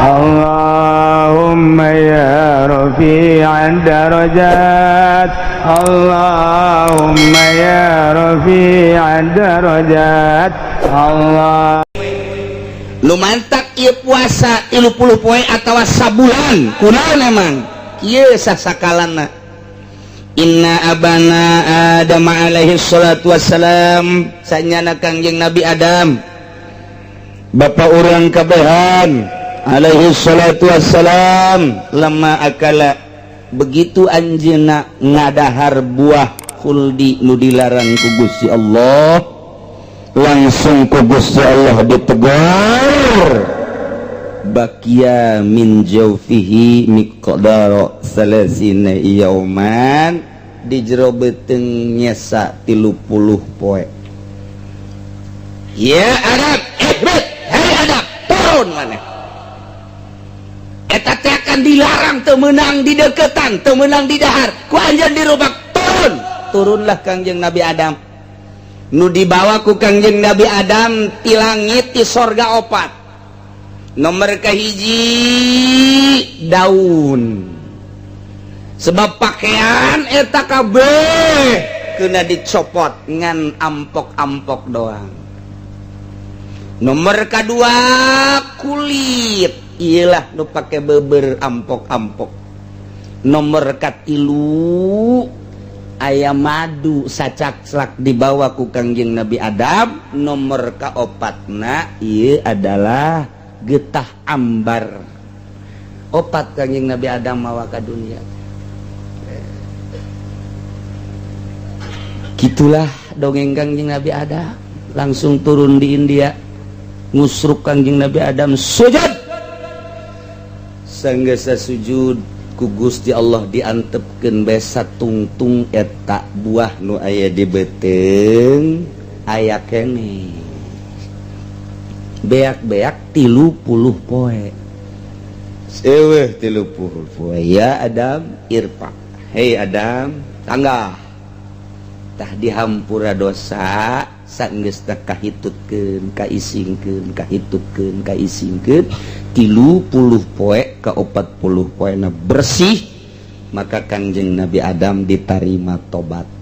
اللهم يا رفيع الدرجات، اللهم يا رفيع الدرجات، الله. Nu mantak ieu puasa 30 poe atawa sabulan kunaon emang kieu sasakalana? Inna abana Adam alaihi salatu wassalam, sanyana Kangjeng Nabi Adam, bapak urang kabehan, alaihi salatu wassalam, lamma akala, begitu anjeunna ngadahar buah khuldi nu dilarang ku Gusti Allah, langsung ku Gusti Allah ditegur. Baqiya min jaufihi miqdara salasina yauman, di jero beuteung nyesa 30 poe. Ya Adam, ihbit, hei Adam, turun. Maneh eta teh akan dilarang, teu meunang di deketan, teu meunang di dahar, ku anjeun dirubak. Turun, turunlah Kangjeng Nabi Adam. Nu dibawa ku Kangjeng Nabi Adam ti langit, ti sorga, opat. Nomor kahiji daun, sebab pakaian eta kabeh kena dicopot, ngan ampok-ampok doang. Nomor kedua kulit, iyalah nu pake beber, ampok-ampok. Nomor katilu aya madu sacakslak dibawa ku Kangjeng Nabi Adam. Nomor kaopatna ieu adalah getah ambar. Opat Kangjeng Nabi Adam mawa ka dunia. Gitulah dongeng Kangjeng Nabi Adam. Langsung turun di India, ngusruk Kangjeng Nabi Adam sujud. Sanggesa sujud, ku Gusti Allah diantepkeun besa tungtung eta buah nu aya di beuteung aya kene beak-beak 30 poe. Seweh 30 poe. Ya Adam, irfa, hei Adam, tangga. Tah, dihampura dosa. Sanggeus teh kahitutkeun, kaisingkeun, kahitutkeun, kaisingkeun 30 poe, ke 40 poe na bersih, maka Kangjeng Nabi Adam ditarima tobatna.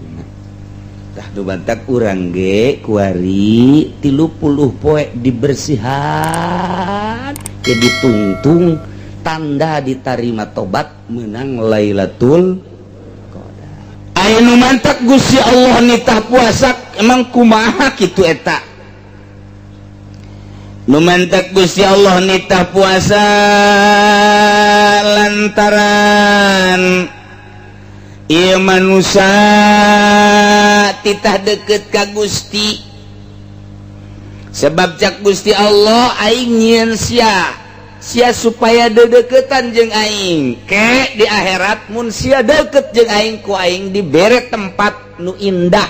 Tah, nu bantak urang ge kuari 30 poe dibersihan ke ditungtung, tanda ditarima tobat, menang Lailatul Qadar. Aya nu mantak Gusti Allah nitah puasa emang kumaha kitu eta? Nu mantak Gusti Allah nitah puasa lantaran ieu manusia titah deket ka Gusti, sebab cak Gusti Allah, aing nyieun sia sia supaya dedeketan jeung aing ke di akhirat. Mun sia deket jeung aing, ku aing dibere tempat nu indah,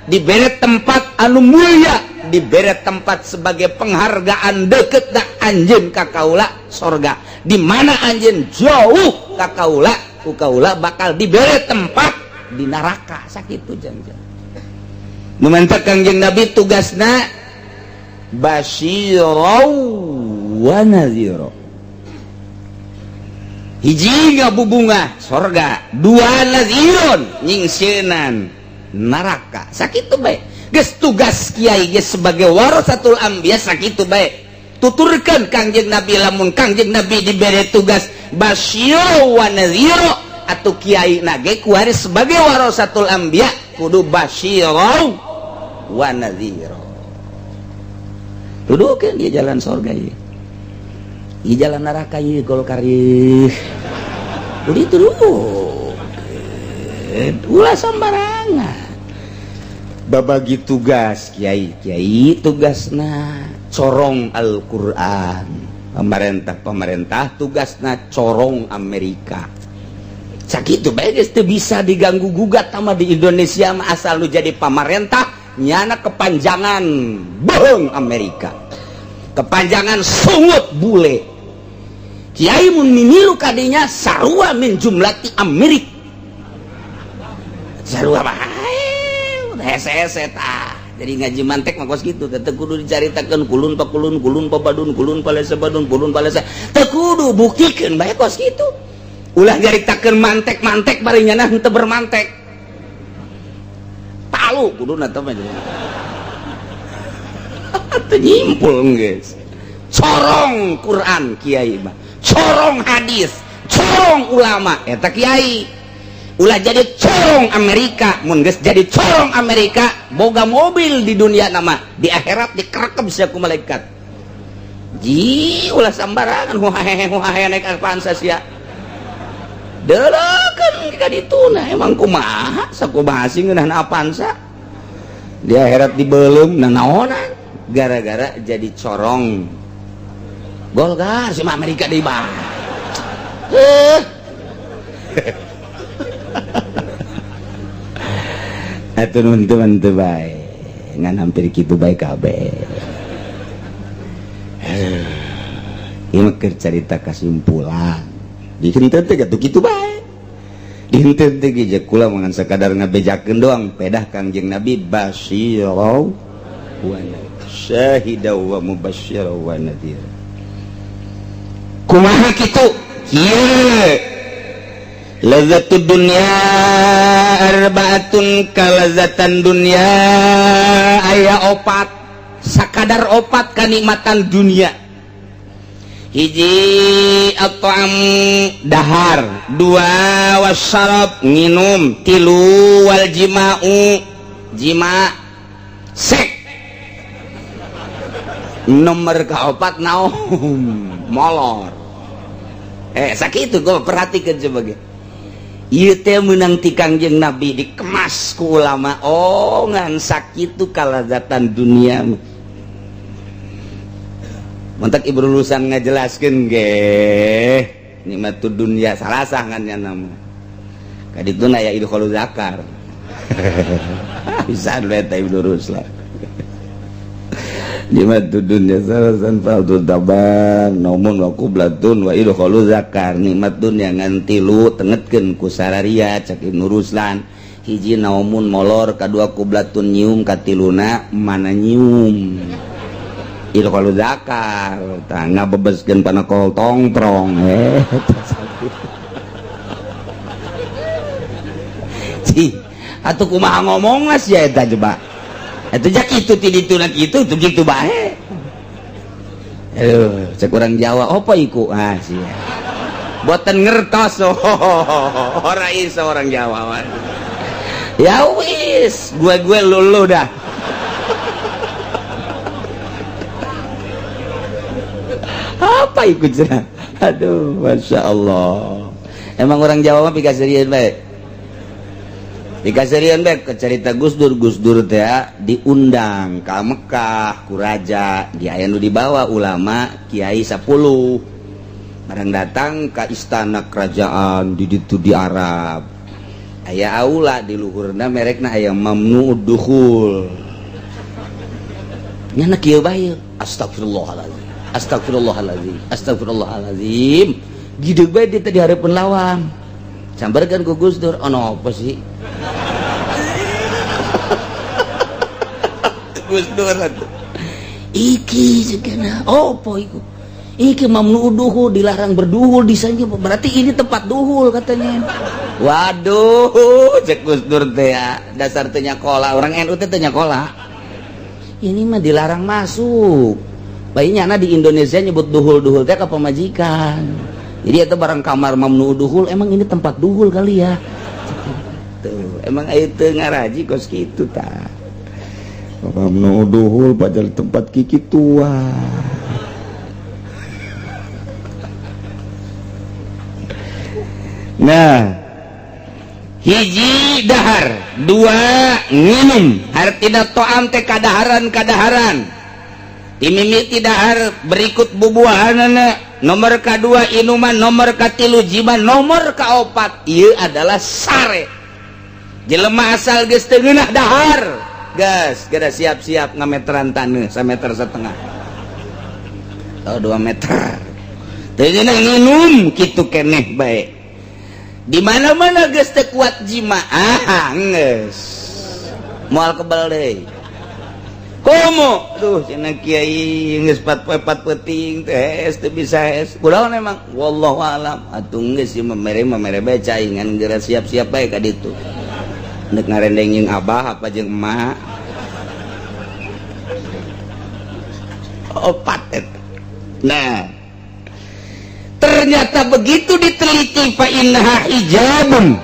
dibere tempat anu mulia, dibere tempat sebagai penghargaan deket dak anjeun ka kaula, sorga. Di mana anjeun jauh ka kaula, ku kaula bakal dibere tempat di neraka. Sakitu jangan. Nu mantak Kangjeng Nabi tugasna basyirau wa nadhira. Hiji, ngabubungah sorga, dua, nadhiron, nyingsieunan neraka. Sakitu bae geus tugas kiai geus sebagai warasatul anbiya. Sakitu bae tuturkeun Kangjeng Nabi. Lamun Kangjeng Nabi dibere tugas basyiro wa nadhiro, atau kiai nage kuari sebagai warasatul anbiya kudu basyiro wa nadhiro. Tuduhkeun dia jalan sorga ieu, ieu jalan neraka ieu, Golkar ieu. Kudu dituduhkeun, ulah sembarangan babagi tugas. Kiai kiai tugasna corong Al-Quran, pemerintah pemerintah tugasna corong Amerika. Sakitu bae geus, teu bisa diganggu gugat sama di Indonesia mah. Asal lu jadi pamarentah, nyana kepanjangan bohong Amerika, kepanjangan sungut bule. Kiai mun mimilu kadinya sarua min jumlati Amerik, sarua bae hese-hese tah. Jadi ngaji mantek mah kos kitu teh kudu dicaritakeun kulun pa kulun, kulun pa badun, kulun pa lesa badun, kulun pa lesa. Teu kudu buktikeun bae kos kitu. Ulah nyaritakeun mantek-mantek bari nyana henteu bermantek. Palu kuduna teh mah. Teu nyimpul geus. Corong Quran kiai mah, corong hadis, corong ulama eta kiai. Ulah jadi corong Amerika, mun geus jadi corong Amerika boga mobil di dunia nama, di akhirat dikerekep sia ku malaikat. Ji ulah sambarangan huhahe huhahe naik Avanza sia. Deuleukeun ka dituna emang kumaha sakumaha sih ngeunah Avanza. Di akhirat dibeuleum nanaonan gara-gara jadi corong Golkar sama Amerika di bang. Atuh nuhun teu bae. Ngan hampir kitu bae kabeh. Ieu mah keur carita kasimpulan. Di henteu teh kitu kitu bae. Di henteu teh ge kula mah ngan sakadar ngabejakeun doang pedah Kangjeng Nabi basyirau wa syahida wa mubasysyira wa nadhira. Kumaha kitu? Kieu. Lazzatud dunya arbaatun kalazatan dunya aya opat, sakadar opat kanikmatan dunia. Hiji at-ta'am dahar, dua wasyarab nginum, tilu wal jima'u jima sek. Nomor kaopat naum molor. Sakitu gua perhatikan sebagai ieu teh meunang ti Kangjeng Nabi dikemas ku ulama. Oh ngan sakitu kalazatan dunia. Mantak ibu lulusan ngajelaskeun ge nikmatud dunya salah ngan nya nama. Kadituna ya idkhulul zakar. Bisa eta Ibnu Ruslan. Nikmatud dunya salasan fardhu taban naumun wa qublatun wa idkhulu zakar. Nikmat dunya ngan tilu tengetkeun ku sararia cak Ibnu Ruslan. Hiji naumun molor, kadua qublatun nyium, katiluna mana nyium. Idkhulu zakar tah ngabebeskeun panakol tongtrong. Cih, atuh kumaha ngomongna sia eta coba. Itu jak itu ti dituna kitu tuh kitu bae. Aduh, cek urang Jawa apa iku? Ah sia. Boten ngertos. Ora iso orang Jawa mah. Ya wis, gue lulu dah. Apa iku cenah? Aduh, Masya Allah. Emang orang Jawa mah pikaserian bae. Dikaserian bae ke cerita Gus Dur, Gus Dur teh diundang ka Mekah ku raja, di aya nu dibawa ulama kiai 10. Barang datang ka istana kerajaan di ditu di Arab. Aya aula di luhurna merekna aya mamnu dukhul. Nyana kieu bae. Astagfirullahalazim. Astagfirullahalazim. Astagfirullahalazim. Gideg bae dia teh di hareupeun lawang. Sambarkeun ku Gus Dur, ono apa sih? Gus Dur iki segana opo iku? Iki mamnu duhul, dilarang berduhul di sana, berarti ini tempat duhul katanya. Waduh, cek Gus Dur teh dasar teu nyakola, orang NU teh teu nyakola. Ini mah dilarang masuk. Bayinya na di Indonesia nyebut duhul-duhul teh ka pamajikan. Jadi itu barang kamar mamnu duhul, emang ini tempat duhul kali ya. Tuh, emang itu ngaraji kos kitu tah. Mamnu duhul padahal tempat kiki tua. Nah, hiji dahar, dua nginum, hartina to'am teh kadaharan-kadaharan. Timimiti dahar berikut bubuahanana. Nomor kedua inuman, nomor katilu jiman, nomor kaopat ieu adalah sare. Jelema asal geus teu ngeunah dahar, gas geura siap-siap ngameteran taneuh sameter setengah atau 2 meter. Teu ngeunah nginum kitu keneh bae. Di mana-mana geus teu kuat jima, ah geus moal kebal deui. Komo duh cenah kiai geus 4 poe 4 peuting teh hees teu bisa hees. Kunaon emang? Wallahu alam. Atuh geus ieu mere mere bae caingan geura siap-siap bae ka ditu. Nek ngarendeng jeung abah apa jeung emak. Opat eta. Nah, ternyata begitu diteliti fa innaha hijabun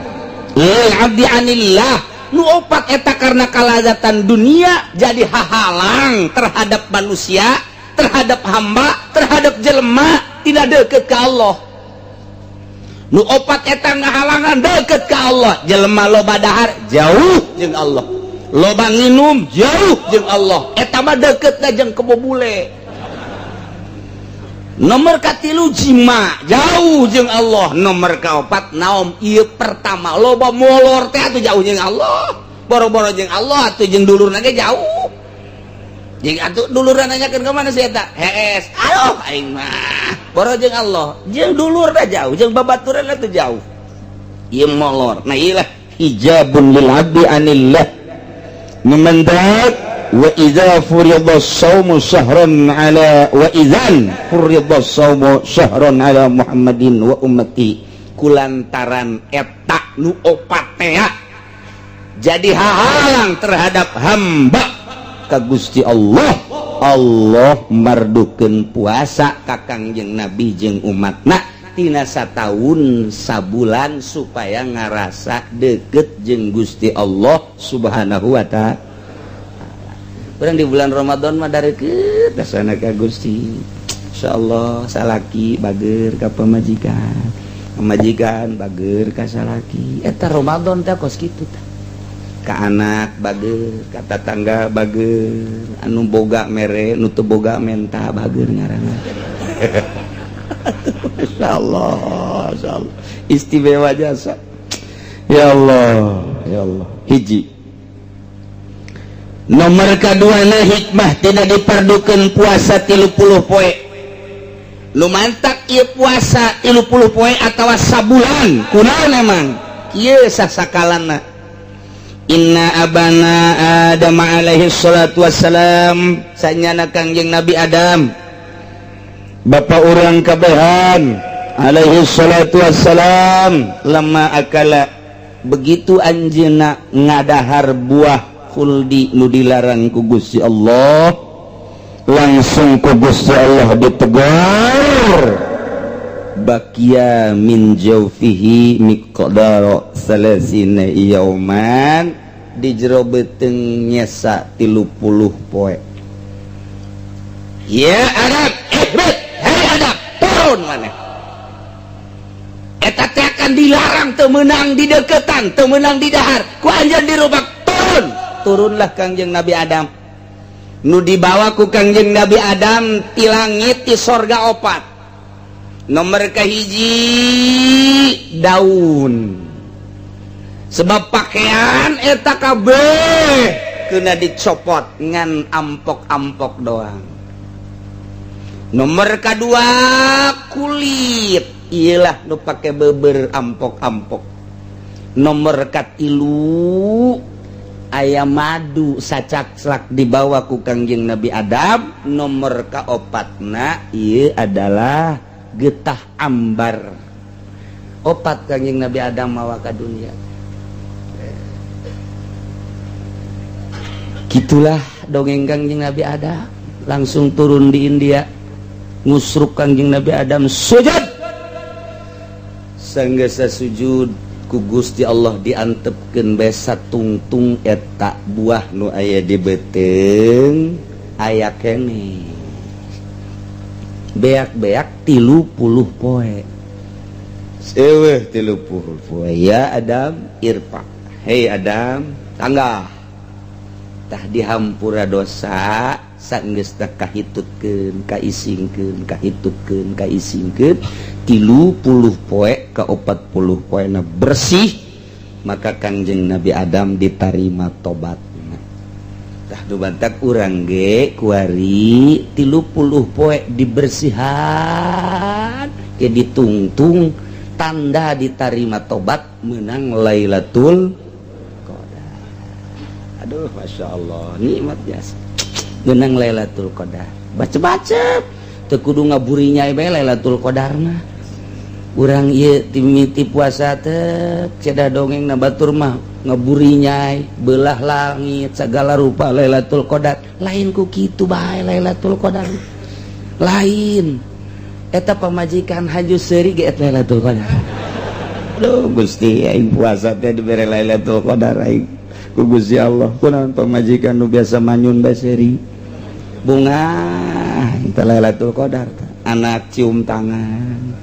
lil abdi anillah. Nu opat eta karena kalazatan dunia jadi hahalang terhadap manusia, terhadap hamba, terhadap jelema tidak deket ke Allah. Nu opat eta ngahalangan deket ke Allah, jelema loba dahar jauh jeung Allah, loba nginum jauh jeung Allah, eta mah deketna jeung kebo bule. Nomor katilu jima jauh jeung Allah. Nomor kaopat naom ieu pertama loba molor teh atuh jauh jeung Allah, boro-boro jeung Allah atuh jeung dulurna ge jauh. Jeung atuh dulurna nanyakeun ka mana si eta? Hees. Aduh aing mah boro jeung Allah, jeung dulurna jauh, jeung babaturanna teh jauh. Ieu molor. Nah ieu lah hijabun lil abdi anillah. Numandak wa idza furida as-shaumu syahran ala wa idzan furida as-shaumu syahran ala Muhammadin wa ummati. Kulantaran eta nu opat teh jadi hahalang terhadap hamba ka Gusti Allah. Allah mardukeun puasa ka Kangjeng Nabi jeung umatna tina sataun sabulan supaya ngarasa deket jeung Gusti Allah Subhanahu wa ta'ala. Urang di bulan Ramadan mah dareukeut dasana ka Gusti. Insyaallah salaki bager ka pamajikan, pamajikan bager ka salaki. Eta Ramadan teh kos kitu tah. Ka anak bager, ka tatangga bager, anu boga mere, nu teu boga menta bager ngaranna. Insyaallah, insyaallah. Istimewa jasa. Ya Allah, ya Allah. Hiji. Nomor kaduana hikmah tidak diperdukeun puasa 30 poe. Lumantak ieu puasa 30 poe atawa sabulan. Kunaon emang? Kieu sasakalana. Inna abana Adam alaihi salatu wassalam sanyana Kangjeng Nabi Adam. Bapak urang kabehan alaihi salatu wassalam lama akala begitu anjeunna ngadahar buah khuldi nu dilarang ku Gusti Allah, langsung ku Gusti Allah ditegur. Bakia min jaufihi miqdara salasina yauman, di jero beuteung nyesa 30 poe. Ya Adam, ihbit, hei Adam, turun maneh. Eta teh akan dilarang teu meunang di deketan, teu meunang di dahar, ku anjeun dirubak turun. Turunlah Kangjeng Nabi Adam. Nu dibawa ku Kangjeng Nabi Adam ti langit ti sorga opat. Nomor kahiji daun. Sebab pakaian eta kabeh kena dicopot ngan ampok-ampok doang. Nomor kadua kulit, iyalah nu pake beber ampok-ampok. Nomor katilu ayam madu sacakslak dibawa ku Kangjeng Nabi Adam. Nomor kaopatna ieu adalah getah ambar. Opat Kangjeng Nabi Adam mawa ka dunia. Gitulah dongeng Kangjeng Nabi Adam. Langsung turun di India, ngusruk Kangjeng Nabi Adam sujud. Sanggesa sujud ku Gusti Allah diantepkeun bae satungtung eta buah nu aya di beuteung aya keneh. Beak-beak 30 poe. Seueuh 30 poe. Ya Adam irfa. Hei Adam, tangga. Tah dihampura dosa sanggeus teh kahitutkeun, kaisingkeun, kahitutkeun, kaisingkeun 30 poe ka 40 poena bersih, maka Kangjeng Nabi Adam ditarima tobatna. Tah nu bantak urang ge kuari 30 poe dibersihan ke ditungtung tanda ditarima tobat menang Lailatul Qadar. Aduh, Masya Allah, nikmat biasa. Benang Lailatul Qadar. Baca-baca teu kudu ngaburinya bae Lailatul Qadar mah. Urang ieu timiti puasa teh cedah dongeng na batur mah ngeburinyai belah langit segala rupa Lailatul Qadar. Lain ku kitu bae Lailatul Qadar. Lain eta pamajikan haju seuri ge eta Lailatul Qadar. Aduh Gusti, aing puasa teh dibere Lailatul Qadar aing ku Gusti Allah. Kunaon pamajikan nu biasa manyun bae seuri. Bunga eta Lailatul Qadar. Anak cium tangan.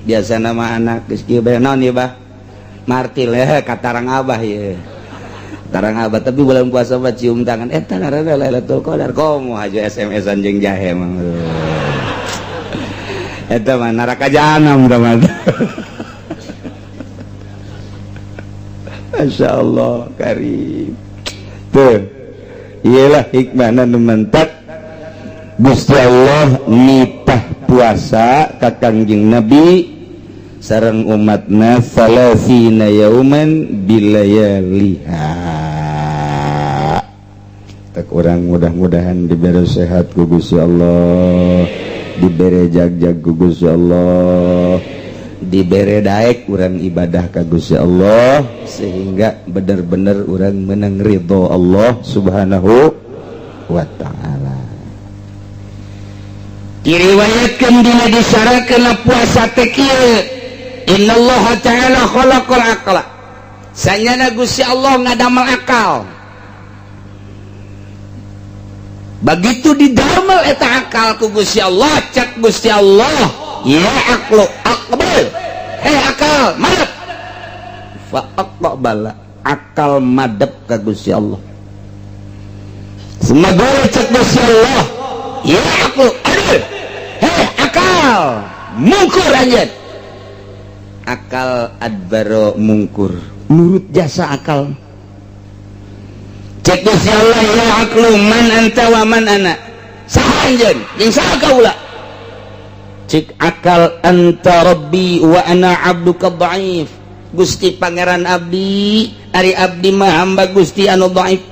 Biasa nama anak geus kieu bae naon ieu bah? Martil ya katarang abah ye. Tarang abah tapi bulan puasa mah cium tangan eta ngaranna Lailatul Qadar. Komo hajo SMS-an jeung jahe mah. Eta mah neraka jahanam tah mah. Masya Allah karim. Tuh, iyalah hikmahna nu mentak Gusti Allah nitah puasa ka Kangjeng Nabi sareng umatna salasina yauman bilayaliha. Tak urang mudah-mudahan diberi sehat ku Gusti Allah, diberi jag-jag ku Gusti Allah, dibere daek urang ibadah ka Gusti Allah sehingga bener-bener urang menang ridho Allah Subhanahu wa ta'ala. Diriwayatkan dina disyaratkeun puasa teh kieu, innallaha ta'ala khalaqal aqla. Sanyana Gusti Allah ngadamel akal. Begitu didamel eta akal ku Gusti Allah, cak Gusti Allah, ya aqlu aqbal. Hei akal, madep. Fa aqbala, akal madep ka Gusti Allah. Semoga cek Gusti Allah, ya aqlu adil. Hei akal, mungkur anjeun. Akal adbaro mungkur, nurut jasa akal. Cek Gusti Allah, ya aqlu man anta wa man ana. Saha anjeun, jeung saha kaula? Cik akal anta rabbi wa ana abduka dhaif. Gusti pangeran abdi, ari abdi mah hamba Gusti anu dhaif.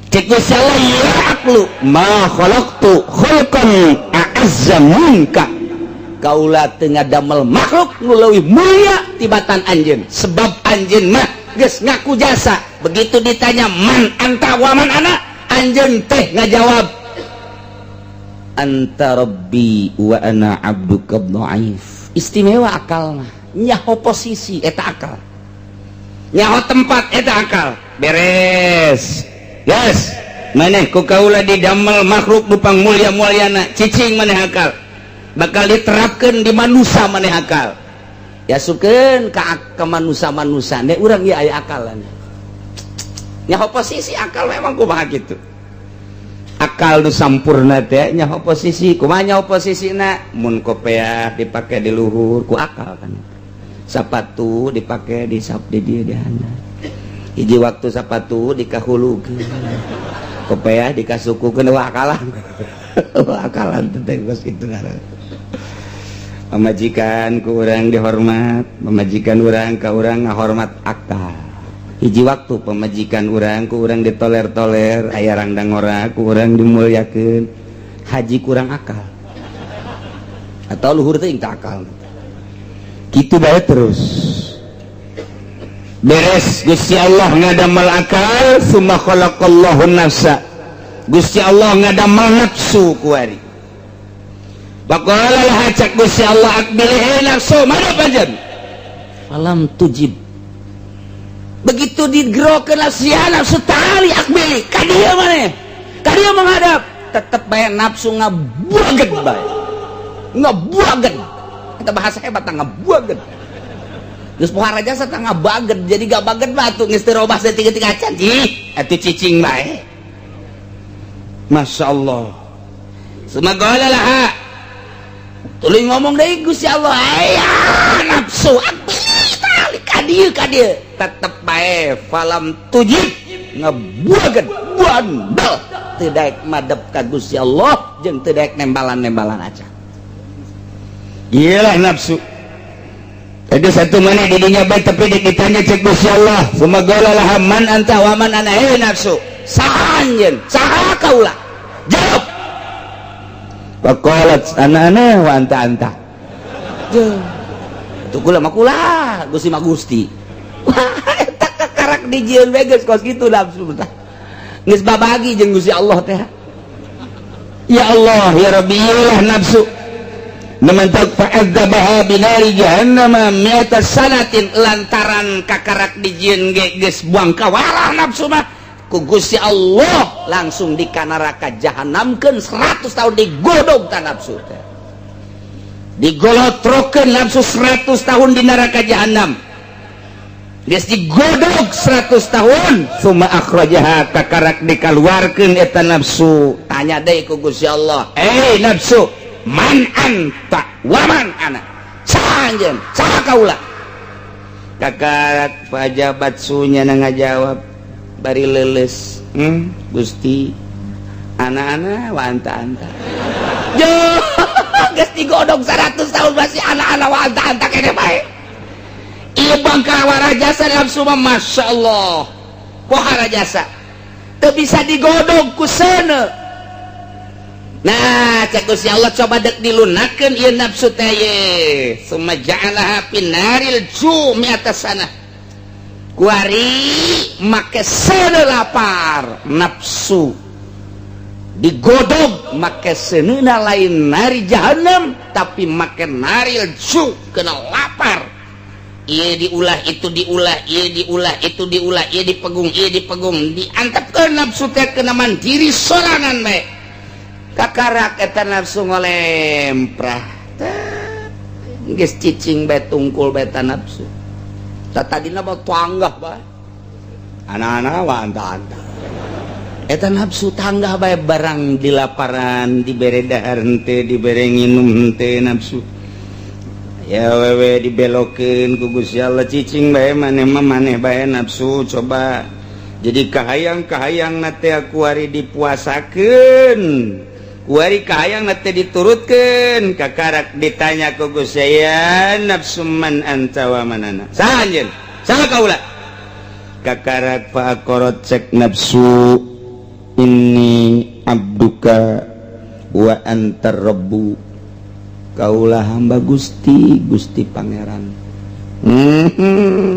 Cik Gusti Allah, ya aqlu ma khalaqtu khalqan a'azza minka. Kaula teu ngadamel makhluk nu leuwih mulia tibatan anjeun, sebab anjeun mah geus ngaku jasa. Begitu ditanya man anta wa man ana, anjeun teh ngajawab anta rabbi wa ana abduka dhaif. Istimewa akal mah, nyaho posisi eta akal, nyaho tempat eta akal. Beres. Yes, maneh ku kaula didamel makhluk nu pangmulia-muliana, cicing maneh akal. Bakal diterapkeun di manusia maneh akal. Yasukeun ka manusia-manusia ne urang ieu aya akalan. Nyaho posisi akal memang kumaha kitu. Akal nu sampurna teh nyaho posisi, kumaha nyaho posisina? Mun kopeah dipake di luhur ku akal kan. Sapatu dipake di sap di dieu di handap. Hiji waktu sapatu dikahulukeun. Kopeah dikasukukeun, wah akalan. Wah akalan teh geus kitu ngaran. Pamajikan ku urang dihormat, pamajikan urang ka urang ngahormat akal. Hiji waktu pamajikan urang ku urang ditoler-toler, aya rangdang ora ku urang dimuliakeun. Haji kurang akal. Atau luhur teh teu akal. Kitu bae terus. Beres Gusti Allah ngadamel akal, summa khalaqallahu nafsa. Gusti Allah ngadamel nafsu kuari. Waqala laha, cak Gusti Allah, aqbil nafsu madep anjeun. Falam tujib. Begitu digerokeun nafsu, nafsu tali aqbili ka dieu maneh. Ka dieu menghadap, tetep bae nafsu ngabuageun bae. Ngabuageun. Eta bahasa hebat ngabuageun. Geus pohara jasa tah ngabageun, jadi gabageun mah atuh geus teu robah saeutik-eutik acan. Ih, atuh cicing bae. Masya Allah. Summa qala laha. Tuluy ngomong deui Gusti Allah, aya nafsu aqbili ka dieu ka dieu. Tetep bae falam tujib, ngebuageun bandel teu daek madep ka Gusti Allah jeung teu daek nembalan-nembalan acan. Iyalah nafsu. Ada satu mana di dunia baik tapi ditanya cek Gusti Allah. Summa qala laha man anta wa man ana, hey nafsu. Saha anjeun? Saha kaula? Jawab. Faqalat ana ana wa anta anta. Tuh kula mah kula, Gusti mah Gusti. Wah, eta kakarak dijieun we geus kos kitu nafsu tah. Geus babagi jeung Gusti Allah teh. Ya Allah, ya Rabbi, iyalah nafsu. Nemantak fa'adzabaha binari jahannama mi'ata sanatin, lantaran kakarak dijieun ge geus buang kawarah nafsu mah ku Gusti Allah langsung di neraka jahanamkeun 100 tahun digodog ta nafsu teh. Digolotrokeun nafsu 100 tahun di neraka jahanam. Geus digodog 100 tahun, summa akhrajaha, kakarak dikaluarkeun eta nafsu. Tanya deui ku Gusti Allah, "Eh nafsu, man anta wa man ana?" Saha anjeun? Saha kaula? Kakarak fajabat sunya ngajawab bari leuleus, Gusti, ana ana wa anta anta." Jo, geus digodog 100 tahun masih ana ana wa anta anta kene bae. Ieu bangkawarah jasa nafsu mah, Masya Allah. Pohara jasa teu bisa digodog ku seuneu. Nah, cek Gusti Allah, coba dek dilunakeun ieu nafsu teh ye. Summa ja'alaha finaril ju mi'ata sanah. Kuari make seuneu lapar nafsu digodog make seuneuna lain nari jahanam tapi make naril ju, kena lapar. Ieu diulah, itu diulah, ieu diulah, itu diulah, ieu dipegung, ieu dipegung, diantepkeun nafsu teh kena mandiri sorangan bae. Kakarak eta nafsu ngolemprah geus cicing bae, tungkul bae eta nafsu. Tah, tadina mah tanggah bae, ana-ana wa anta-anta. Eta nafsu tanggah bae, barang dilaparan, dibere dahar henteu, dibere nginum henteu nafsu. Ya wewe, dibelokeun ku Gusti Allah, cicing bae maneh mah, maneh bae nafsu coba. Jadi kahayang kahayang na teh kuari dipuasakeun, kuari kahayang na teh diturutkeun. Kakarak ditanya ku Gusti, "Ya nafsu, man anta wa man ana?" Saha anjeun? Saha kaula? Kakarak faqalat, cek nafsu, "Inni abduka wa antar rabbu." Kaulah hamba Gusti, Gusti Pangeran.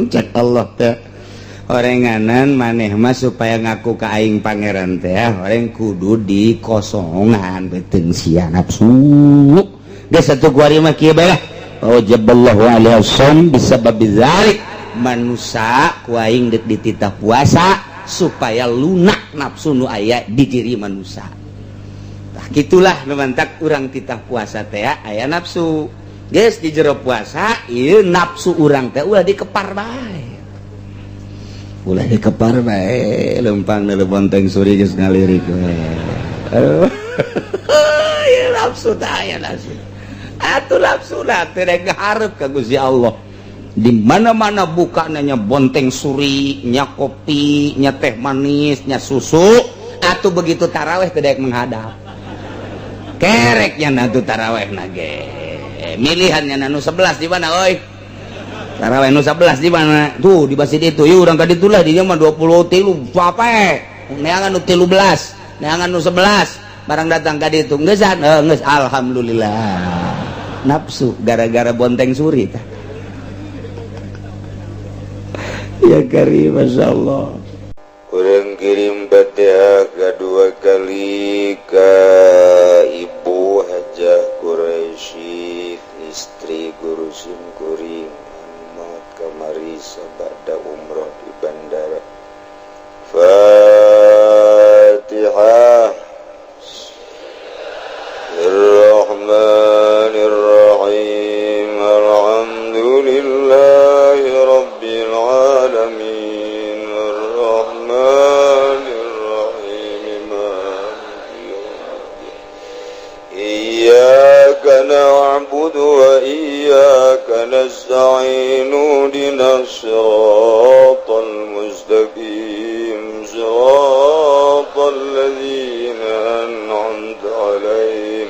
Cek Allah teh, orenganan maneh mah supaya ngaku ka aing pangeran teh orang kudu dikosongan beuteung sia nafsu. Geus atuh kuari mah kieu bae lah. Wajaballahu alaihi shaum bisabab dzalik. Manusa ku aing deuk dititah puasa supaya lunak nafsu nu aya di diri manusia. Tah, gitulah nu mantak urang titah puasa teh aya nafsu. Geus di jero puasa ieu nafsu urang teh ulah dikepar bae. Ulah dikepar bae, lempang dari bonteng suri geus ngalirik we. Aduh. Ya nafsu teh aya nafsu. Atuh nafsu lah teh rek ngaharep ka Gusti Allah. Di mana-mana buka nanya bonteng suri, nya kopi, nya teh manis, nya susu, atuh begitu taraweh teh daek menghadap. Kereknya nanti taraweh nage. Milihannya nu 11 di mana oi? Taraweh nu 11 di mana? Tuh di masjid itu. Yuk urang ka ditu lah, di dieu mah 23 capek. Neangan nu 13, neangan nu 11. Barang datang ka ditu geusan, geus alhamdulillah. Nafsu gara-gara bonteng suri tah. Ya karim, Masya Allah. Urang kirim Fatihah kedua kali ke Ibu Hajah Quraisy, istri guru simkuring maut kamari sabada umroh di bandara. Fatihah. Bismillahirrahmanirrahim. Alhamdulillahi rabbil alamin. Arrahmanirrahim. Maliki yaumiddin. Iyyaka na'budu wa iyyaka nasta'in. Ihdinas siratal mustaqim. Siratal ladzina an'amta 'alaihim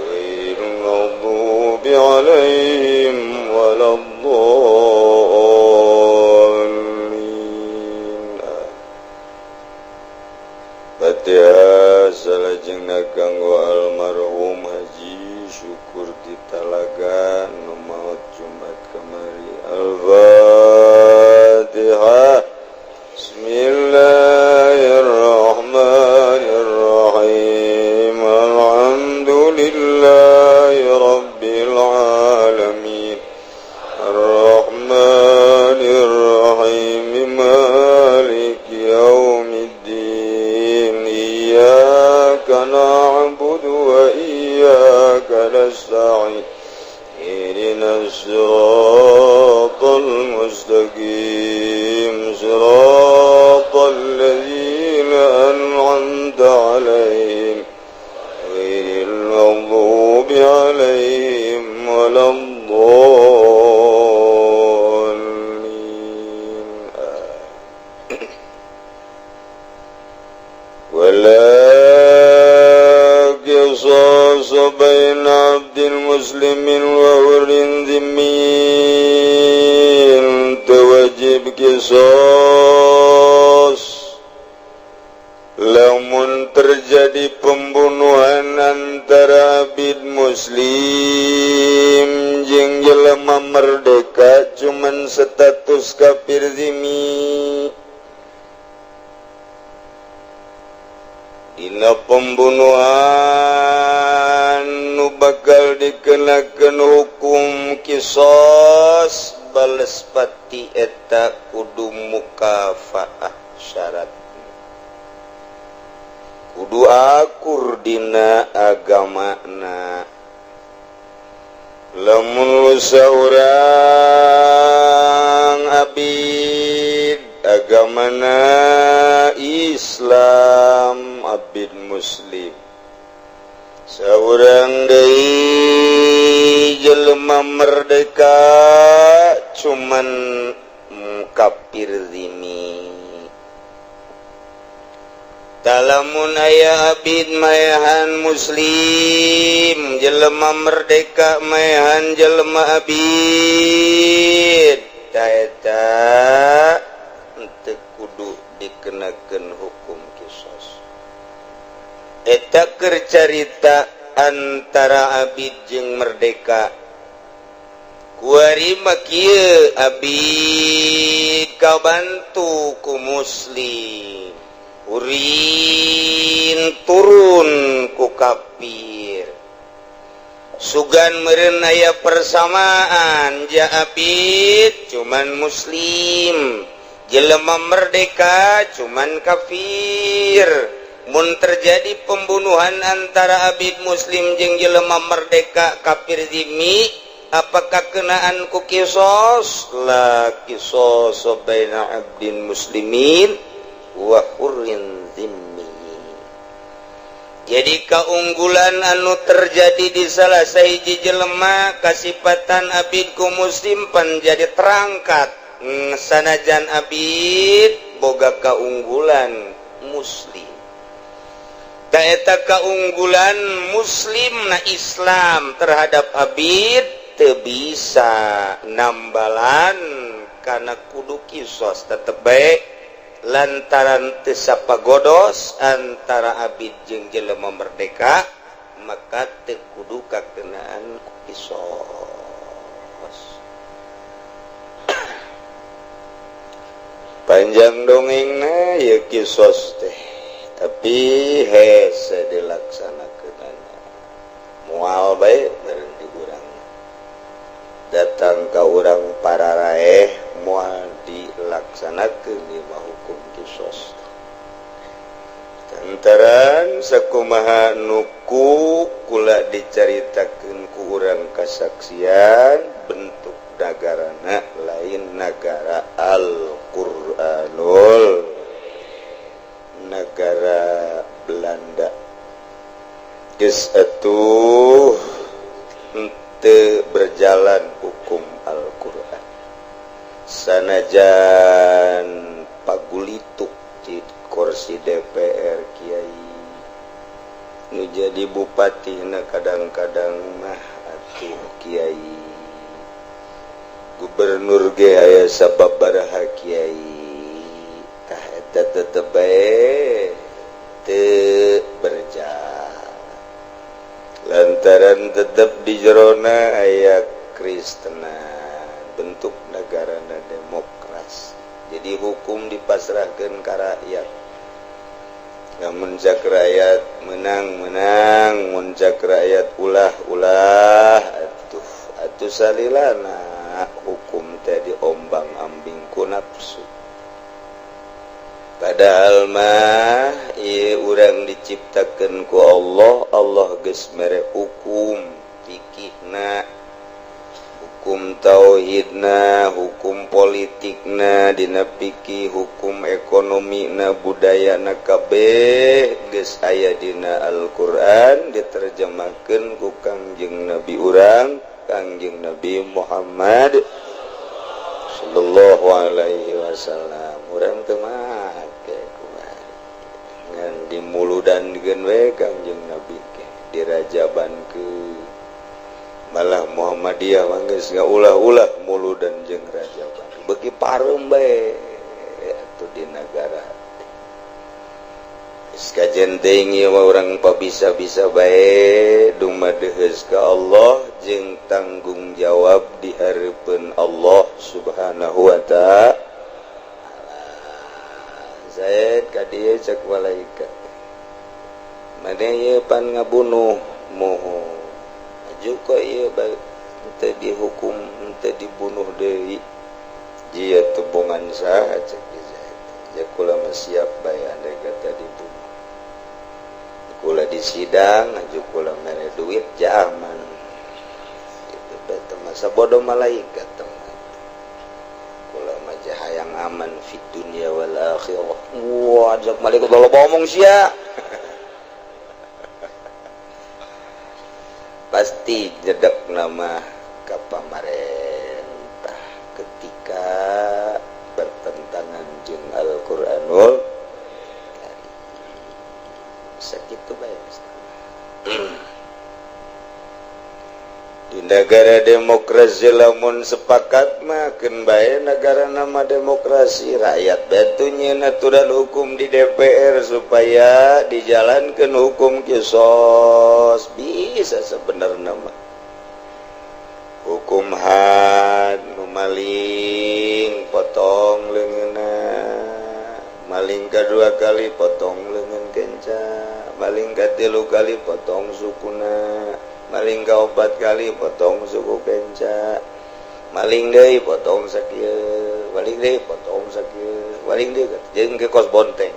ghairil maghdubi 'alaihim waladdallin. اهدنا الصراط المستقيم صراط الذين أنعمت عليهم غير المغضوب عليهم ولا الضالين. ولا قصاص بين عبد مسلم وحر ذمي توجب kisos lamun terjadi pembunuhan antara abid muslim jeung jelema merdeka cuman status kafir zimmi. Dina pembunuhan nu bakal dikenakeun hukum kisos bales pati eta kudu mukafaah syarat kudu akur dina agamana. Lamun saurang abid agamana Islam abid muslim, saurang deui jelema merdeka cuman kafir zimmi. Talamun aya abid maehan muslim jelema merdeka maehan jelema abid, ta eta henteu kudu dikenakeun hukum kisos. Eta keur carita antara abid jeung merdeka. Kuari mah kieu abid kabantu ku muslim, urin turun ku kafir. Sugan meureun aya persamaan ja abid cuman muslim, jelema merdeka cuman kafir. Mun terjadi pembunuhan antara abid muslim jeung jelema merdeka kafir zimmi, apakah kenaan ku kisos? La kisos baina abdin muslimin wa hurrin zimmi. Jadi keunggulan anu terjadi di salah sahiji jelema kasipatan abid ku muslim pan jadi terangkat. Sanajan abid boga keunggulan muslim, ta eta keunggulan muslim na Islam terhadap abid teu bisa nambalan kana kudu kisos tetep bae lantaran teu sapagodos antara abid jeung jelema merdeka, maka teu kudu kakenaan ku kisos. Panjang dongengna ieu kisos teh, tapi hese dilaksanakeunana moal bae meureun di urang. Datang ka urang pararaeh moal dilaksanakeun ieu mah hukum kisos. Lantaran sakumaha nuku kula dicaritakeun ku urang kasaksian bentuk nagarana lain nagara Al-Qur'anul, nagara Belanda. Geus atuh henteu berjalan hukum Al-Qur'an. Sanajan pagulituk di kursi DPR kiai nu jadi bupati na kadang-kadang mah atuh kiai, gubernur ge aya sababaraha kiai, tah eta tetep bae teu berjalan lantaran tetep di jerona aya Kristenan, bentuk negarana demokrasi. Jadi hukum dipasrahkeun ka rakyat. Lamun cak rakyat menang-menang, mun cak rakyat ulah-ulah atuh atuh salilana hukum teh diombang-ambing ku nafsu. Padahal mah ieu urang diciptakeun ku Allah, Allah geus mere hukum fikihna, hukum tauhidna, hukum politikna, dina fikih, hukum ekonomina, budayana, kabeh geus aya dina Al-Qur'an, diterjemahkeun ku Kangjeng Nabi urang, Kangjeng Nabi Muhammad sallallahu alaihi wasallam. Urang teu make kumaha ngan dimuludan we Kangjeng Nabi ke dirajabankeun. Malah Muhammadiyah mah geus ngaulah-ulah muludan jeung rajaban, beuki pareum bae atuh di nagara. Geus kajen teuing ieu mah, urang pabisa-bisa bae dumadeheus ka Allah jeung tanggung jawab di hareupeun Allah Subhanahu wa Ta'ala. Zaid, ka dieu, cek malaikat, "Maneh ieu pan ngabunuh?" "Moho." "Juga ieu teu dihukum, teu dibunuh deui? Jia tebongan saha?" Cek Zaid. "Ya kula mah siap bae andai kata dibunuh. Kula di sidang aju kula mere duit jaman itu." Beta masa bodoh malaikat teman. "Kula mah hayang aman fid dunya wal akhirah." Wah, cek malaikat, "Loba omong sia." Pasti jedek nama ke pamarentah ketika bertentangan jeung Al-Qur'anul Karim. Sakitu bae. Di negara demokrasi lamun sepakat mah keun bae negara nama demokrasi, rakyat batu nyieun aturan hukum di DPR supaya dijalankan hukum kisos. Bisa sebenarnya mah hukum had, nu maling potong leungeunna, maling kedua kali potong leungeun kenca, maling katilu kali potong sukuna, maling opat kali potong suku kenca, maling deui potong sakieu, maling deui potong sakieu, maling deui jeung ke kos bonteng.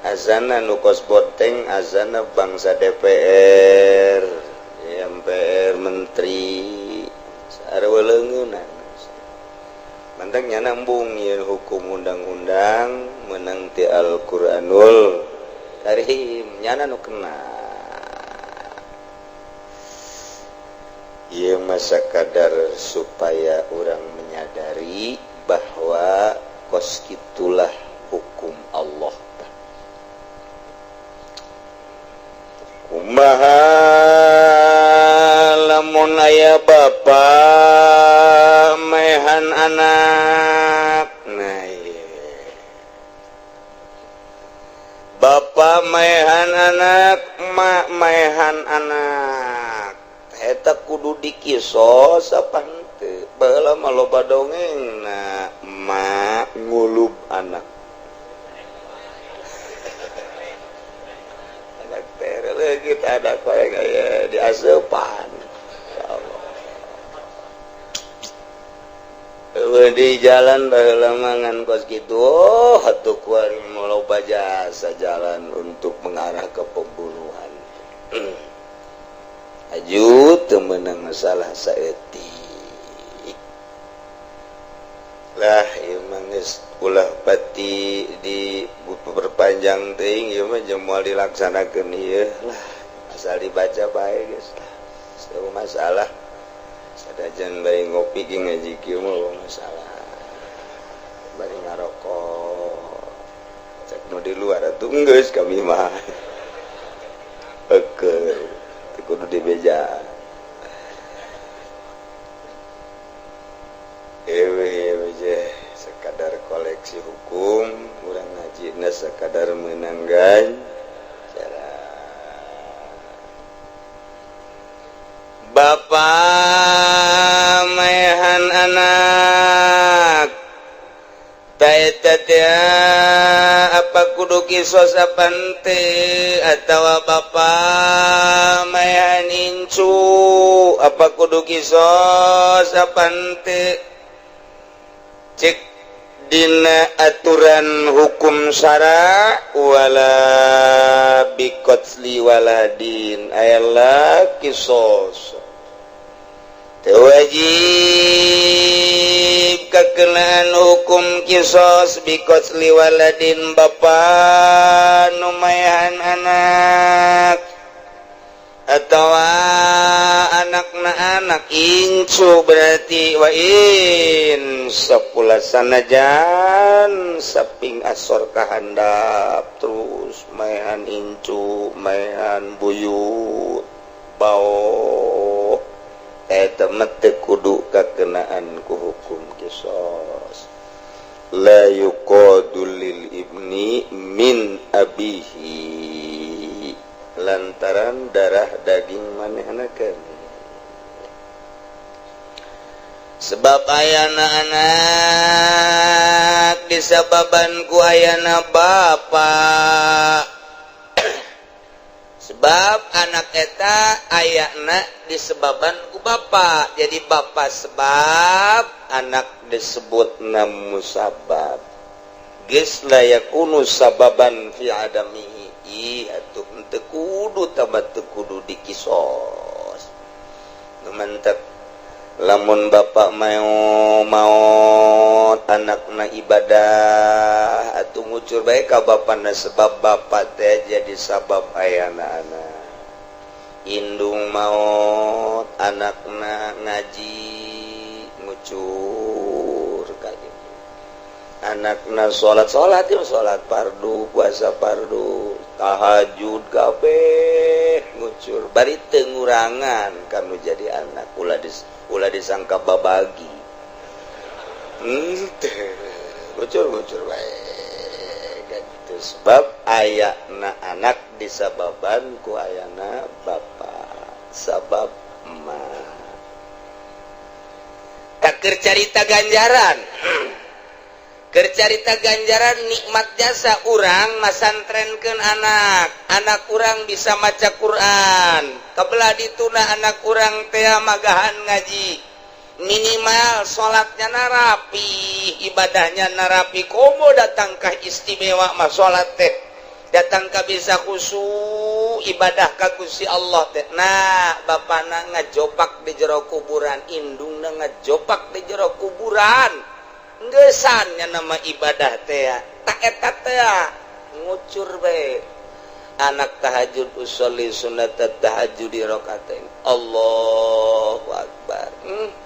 Azana nu kos bonteng, azana bangsa DPR, MPR, menteri sarua leungeunan. Mantang nya nambung ieu hukum undang-undang menang ti Al-Qur'anul Karim, nyana nu kena. Ieu masa kadar supaya orang menyadari bahwa kos kitulah hukum Allah. Kumaha lamun aya bapa mehan anak? Nah, ieu. Bapa mehan anak, mak mehan anak, eta kudu dikisos apa henteu? Baheula mah loba dongeng na emak ngulub anak, anak teh leungit, anak koe gaya diaseupan. Ya Allah. Eueuh di jalan baheula mah ngan kos kitu. Oh, atuh kuari loba jasa jalan untuk mengarah ke pembunuhan. Aju teu meunang masalah saeutik lah ieu mah. Geus ulah pati diperpanjang teuing, ieu mah jeung moal dilaksanakeun ieu lah, asal dibaca bae geus lah. Eueuh masalah sadajan bari ngopi ge ngaji kieu mah masalah, bari ngarokok. Cek nu di luar atuh, geus kami mah oke kudu dibeja. Ewe ewe je sekadar koleksi hukum, urang ngajina sekadar menanggan cara. Bapa mehan anak taeta teh apa kudu kisos apa henteu? Atawa bapa maehan incu, apa kudu kisos apa henteu? Cek dina aturan hukum syara, wala biqatli waladin, aya kisos. Teu kakenaan hukum kisos biqatli waladin bapa nu mayahan anak atawa anakna anak incu berarti wa in sapula sanajan saping asor kahandap terus mayahan incu mayahan buyut bao eta mah teu kudu kakenaan ku hukum kisos la yuqadu lil ibni min abihi lantaran darah daging manehna keneh sebab ayana anak disababan ku ayana bapa sebab anak eta ayana disebaban ku bapa jadi bapa sebab anak disebut musabab geus la yakunu sababan fi adamihi ih atuh teu kudu tambah teu kudu dikisos nu mantep lamun bapak mau maot anakna ibadah atuh ngucur bae ka bapana sebab bapak teh jadi sabab ayana anak indung maot anakna ngaji ngucur ka gitu anakna salat salat ya salat fardu puasa fardu tahajud kabeh ngucur bari teu ngurangan kanu jadi anak ulah disangka babagi ngucur-ngucur bae gitu sebab ayana anak disababan ku ayana bapa sabab emak tak keur carita ganjaran keur carita ganjaran nikmat jasa urang masantrenkeun anak anak urang bisa maca Quran kabelah dituna anak urang teh magahan ngaji minimal salatnya narapi ibadahnya narapi komo datangkah istimewa mah salat teh datangkah bisa khusyuk ibadah ka Gusti Allah teh nah bapana ngajopak di jero kuburan indungna ngajopak di jero kuburan ngeusannya nama ibadah teh tak eta teh ngucur bae anak tahajud usolli sunat tahajud di rakatain Allahu akbar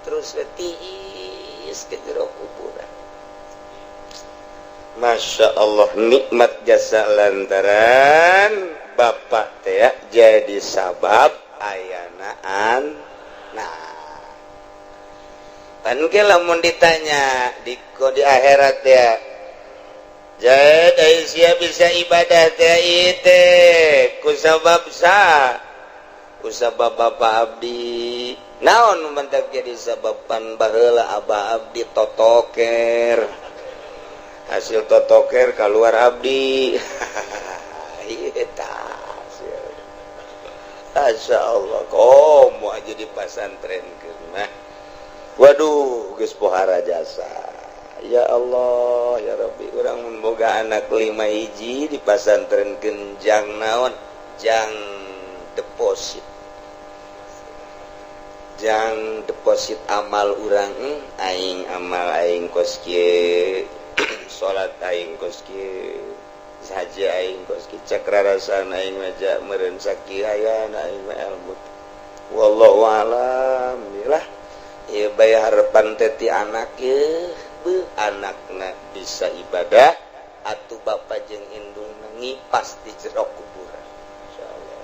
terus tiis ke jero kuburan Masya Allah nikmat jasa lantaran bapak teh jadi sabab ayanaan nah pan ke lamun ditanya di akhirat ya Zaid Aisyah bisa ibadah teh teh ku sabab sa ku sabab bapak abdi naon mentak jadi sababan baheula abah abdi totoker hasil totoker keluar abdi eta Masya Allah komo aja di pasantrenkeun mah waduh geus pohara jasa ya Allah ya Rabbi urang mun boga anak 5 hiji di pasantrenkeun jang naon jang deposit amal urang aing amal aing kos kieu salat aing kos kieu saja aing kos kieu cek rarasaan aing mah meureun sakieu ayana aing mah ilmu wallahu alam lah ieu bae harepan teh ti anak ye beuh anakna bisa ibadah atuh bapa jeung indungna ngipas di jero kuburan insyaallah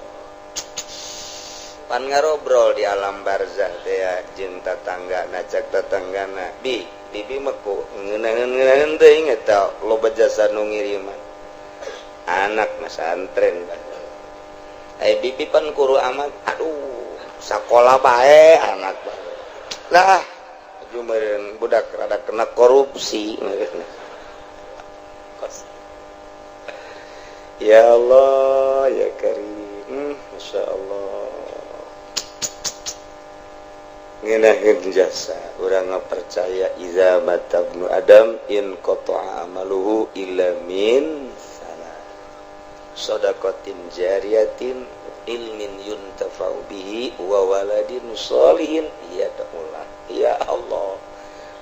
pan ngarobrol di alam barzah teh jeung tatanggana cak tatanggana bi bibi meku ngeunaheun-ngeunaheun teuing eta loba jasa nu ngiriman anak masantren eh bibi pan kuru amat aduh sakola bae anak bae lah meureun budak rada kena korupsi ya Allah ya Karim Masya Allah ngeunaheun jasa urang percaya iza mata ibnu adam in qata'a amaluhu illa min salah shadaqatin jariyatin ilmin yuntafa'u bihi wa waladin sholihin ya Allah ya Allah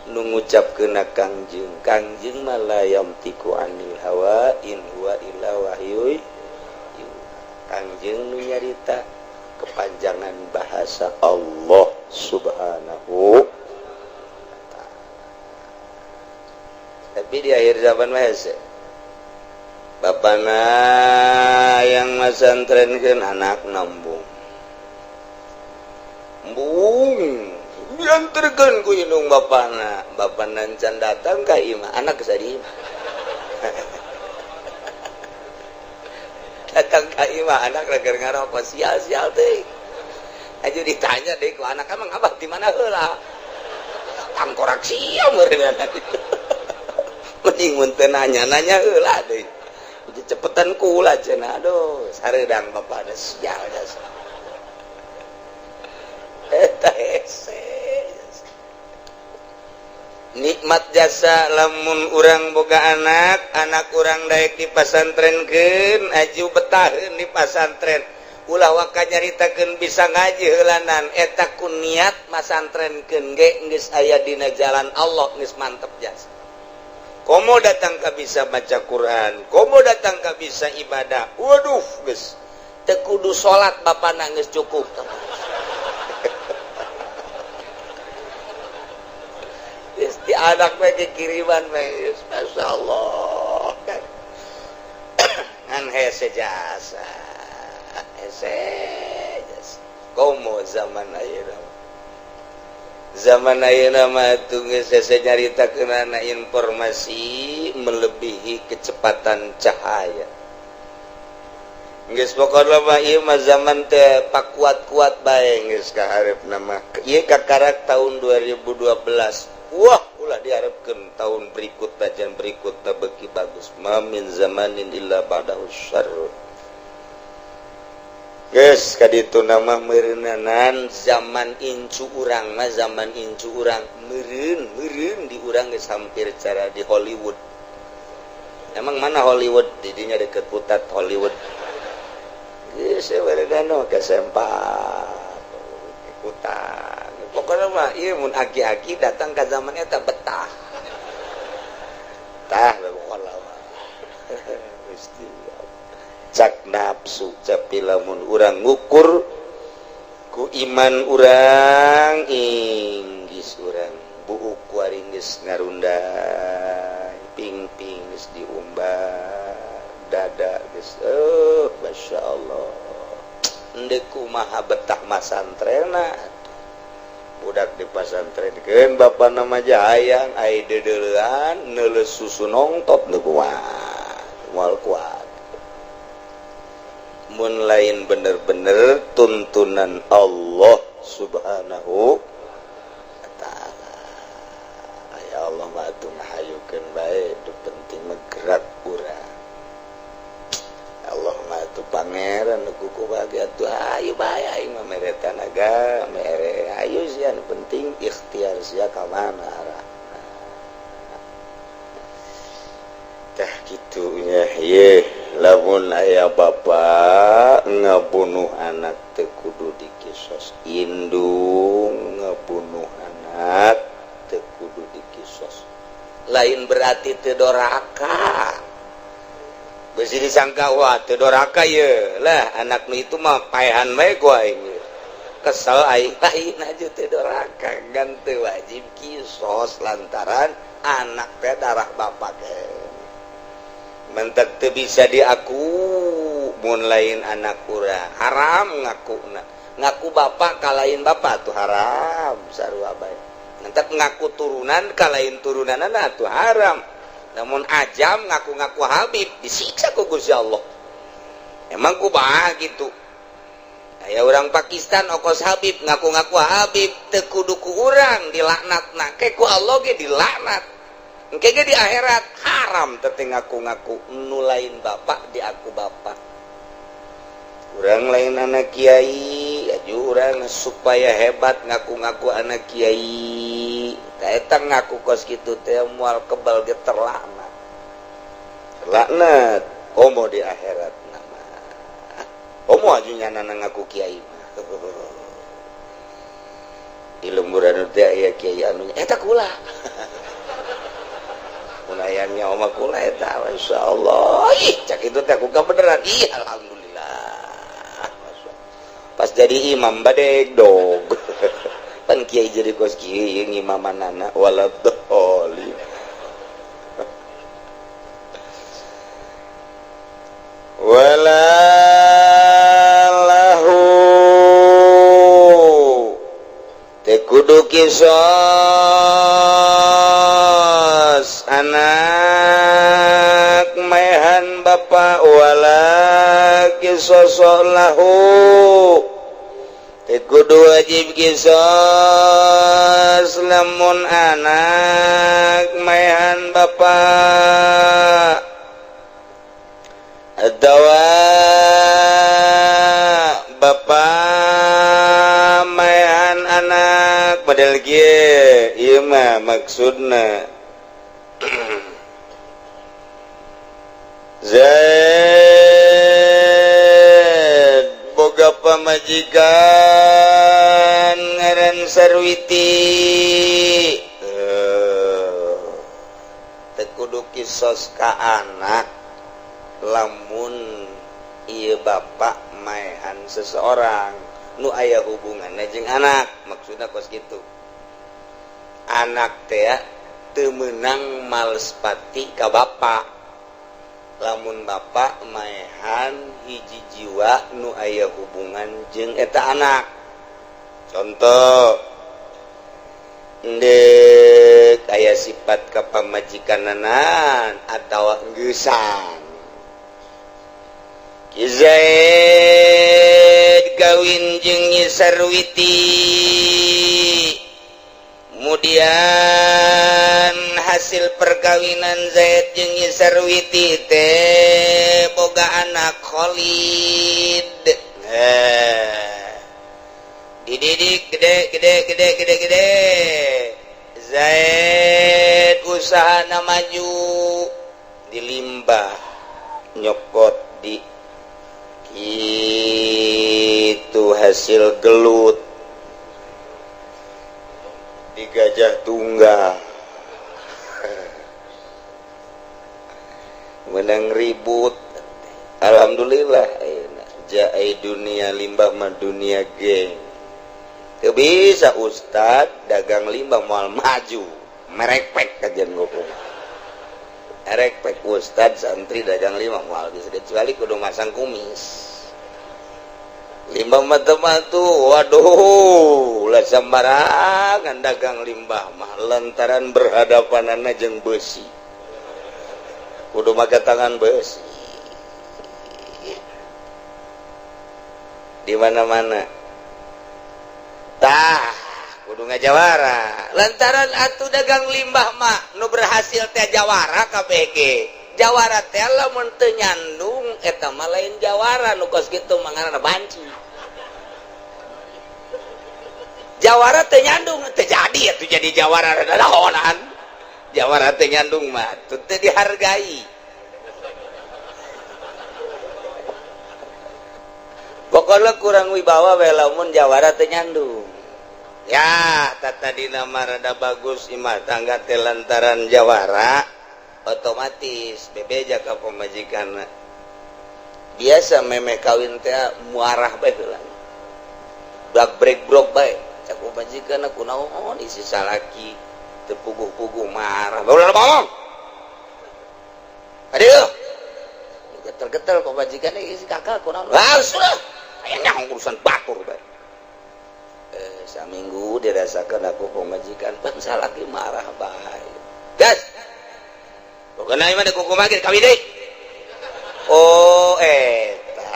Nu ngucapkeun Kangjeng, Kangjeng mah la yamtiku anil hawa in huwa illa wahyu. Kangjeng nu nyarita kepanjangan bahasa Allah Subhanahu wa ta'ala. Tapi di akhir zaman mah hese. Bapana yang masantrenkeun anak nambung. Embung diantarkan ku indung bapana, bapana can datang ka imah, anak geus di imah. Datang ka imah anak keur ngarokok sial-sial teh. Aja ditanya deh ku anak emang abah di mana heula? Tangkorak sia meureun. Mending mun teu nanya-nanya heula deui. Cepetan kula cenah, aduh sareudang bapana sial jasa. Eta hese. Nikmat jasa lamun urang boga anak, anak urang daek dipasantrenkeun, aju betaheun di pasantren. Ulah waka nyaritakeun bisa ngaji heulanan, eta ku niat masantrenkeun ge geus aya dina jalan Allah geus mantep jasa. Komo datang ka bisa baca Quran, komo datang ka bisa ibadah. Waduh geus teu kudu salat bapana geus cukup. Di anak mah kiriman mah masyaallah. Ngan hese jasa. Hese jasa. Komo zaman ayeuna. Zaman ayeuna mah atuh geus hese nyaritakeunana informasi melebihi kecepatan cahaya. Geus pokona mah ieu mah zaman teh pakuat-kuat bae geus ka hareupna mah. Ieu kakarak tahun 2012. Wah, ulah diharapkan tahun berikut tajan berikut beki bagus. Ma min zamanin illa ba'dahu syarr. Geus kaditu nama meureunanan zaman incu urang mah zaman incu urang meureun meureun di urang geus hampir cara di Hollywood. Emang mana Hollywood? Didinya deket Putat Hollywood. Geus meureunana ka sempak Putat. Pokoknya mah ieu mun aki-aki datang ka zaman eta betah. Tah pokokna mah. Gusti. Cak nafsu tapi lamun urang ngukur ku iman urang inggis urang buuk kuari geus ngarunday, ping-ping geus diumbar, dada geus masyaallah. Endek kumaha betah masantrena. Budak di pasantrenkeun bapa nama jahayang ai deudeulean neuleus susu nongtot nu kuat moal kuat mun lain bener-bener tuntunan Allah Subhanahu wa taala. Ya Allah mah atuh ngahayukeun bae nu penting mah gerak urang. Allah mah atuh pangeran nu kuku bagi atuh ayo bae aing mah mere tanaga mere ayo sia nu penting ikhtiar sia ka mana arah. Tah kitu nya ye lamun aya bapa ngabunuh anak teu kudu dikisos, indung ngabunuh anak teu kudu dikisos. Lain berarti teu doraka. Besi disangka wah teu doraka ye lah anak nu itu mah paehan bae ku aing. Kesel aing lain aja teu doraka gan teu wajib kisos lantaran anak teh darah bapak ge. Mentek teu bisa diaku mun lain anak urang haram ngakuna. Ngaku bapak ka lain bapak tuh haram sarua bae. Mentek ngaku turunan ka lain turunanana tuh haram. Namun ajam ngaku-ngaku Habib disiksa ku Gusti Allah. Emang kumaha gitu. Aya urang Pakistan okos Habib ngaku-ngaku Habib teu kudu ku urang dilaknatna ke ku Allah ge dilaknat. Engke ge di akhirat haram teh ngaku-ngaku nu lain bapak diaku bapak. Urang lain anak kiai, aju urang supaya hebat ngaku-ngaku anak kiai. Eta ngaku kos kitu teh moal kebal ge terlaknat. Terlaknat komo di akhirat nama. Komo aju nyanana ngaku kiai mah. Di lemburan teh aya kiai anu eta kula. Unayangnya oma kula eta masyaallah. Ih, cak itu teh aku beneran. Ih, alhamdulillah. Pas jadi imam badeg dog. Pan kiai jadi kos kiai ngimamanana waladhdallin. Wala lahu teu kudu kisos anak maehan bapa wala kisos lahu teu kudu wajib kisos lamun anak maehan bapa atawa bapa maehan anak model kieu ieu mah maksudna Zaid boga pamajikan ngaran Sarwiti teu kudu kisos ka anak lamun ieu bapak maehan seseorang nu aya hubunganna jeung anak maksudna kos kitu anak teh teu meunang malespati ka bapak lamun bapak maehan hiji jiwa nu aya hubungan jeung eta anak contoh ndek aya sifat ka pamajikananan atawa geusan Zaid kawin jeung Nyi Sarwiti kemudian hasil perkawinan Zaid jeung Nyi Sarwiti teh boga anak Khalid dididik gede gede gede gede gede Zaid usahana maju dilimbah nyokot di itu hasil gelut di Gajah Tunggal menang ribut alhamdulillah jai dunia limbah mah dunia geng teu bisa ustad dagang limbah moal maju merekpek kajian gopong erekpek ustad santri dagang limbah moal bisa kecuali kudu masang kumis limbah mah teu matu waduh lah sembarangan dagang limbah mah lantaran berhadapanana jeung besi kudu make tangan besi di mana-mana tah kudu ngajawara lantaran atuh dagang limbah mah nu berhasil teh jawara KBG jawara teh lamun teu nyandung eta mah lain jawara nu kos kitu mah ngaranna banci jawara teu nyandung teu jadi atuh jadi jawara rada dahonan jawara teu nyandung mah teu dihargai pokoknya kurang wibawa we lamun jawara teu nyandung ya tata dina mah rada bagus imah tangga teh lantaran jawara otomatis bebeja ka pamajikanna biasa memeh kawin teh muarah bae heula brak brek brok bae cak pamajikanna kunaon isi salaki teu puguh-puguh marah ulah ngomong aduh getel-getel pamajikanna isi kakak kunaon ah sudah aya nyaho urusan batur bae saminggu dirasakan aku pemajikan pan salaki marah bae gas pokoknya mah kuku magir kawin deui oh eta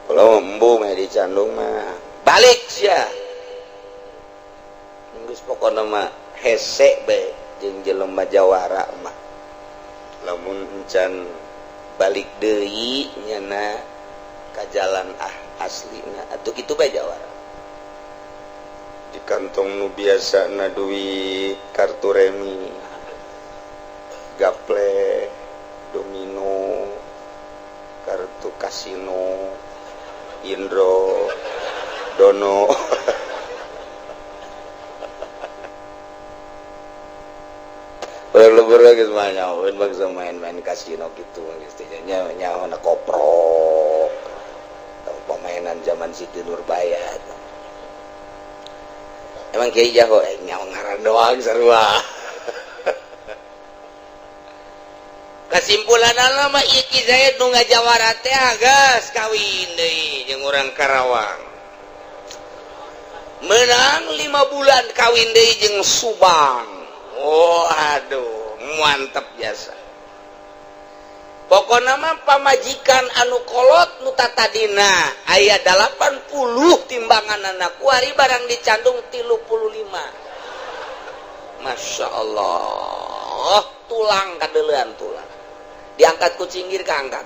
kalau embung di candung mah balik sia geus pokona mah hese bae jeung jelema jawara mah lamun encan balik deui nyana ka jalan aslina atuh kitu bae jawara di kantong nu biasana duit kartu remi gaple domino kartu kasino Indro Dono. Lembur lagi semuanya, bangsa main-main kasino gitu, nyawa nyawa koprok, pemainan zaman Siti Nurbaya. Emang kiai jago, nyawa ngaran doang sarua. Kesimpulan mah ieu Ki Zaid nu ngajawara teh geus kawin deui jeung urang Karawang. Menang 5 bulan kawin deui jeung Subang. Oh aduh, mantep jasa. Pokona mah pamajikan anu kolot nu tatadina aya 80 timbanganana kuari barang dicandung 35. Masya Allah, tulang kadeulean tulang. Diangkat ku cinggir kaangkat.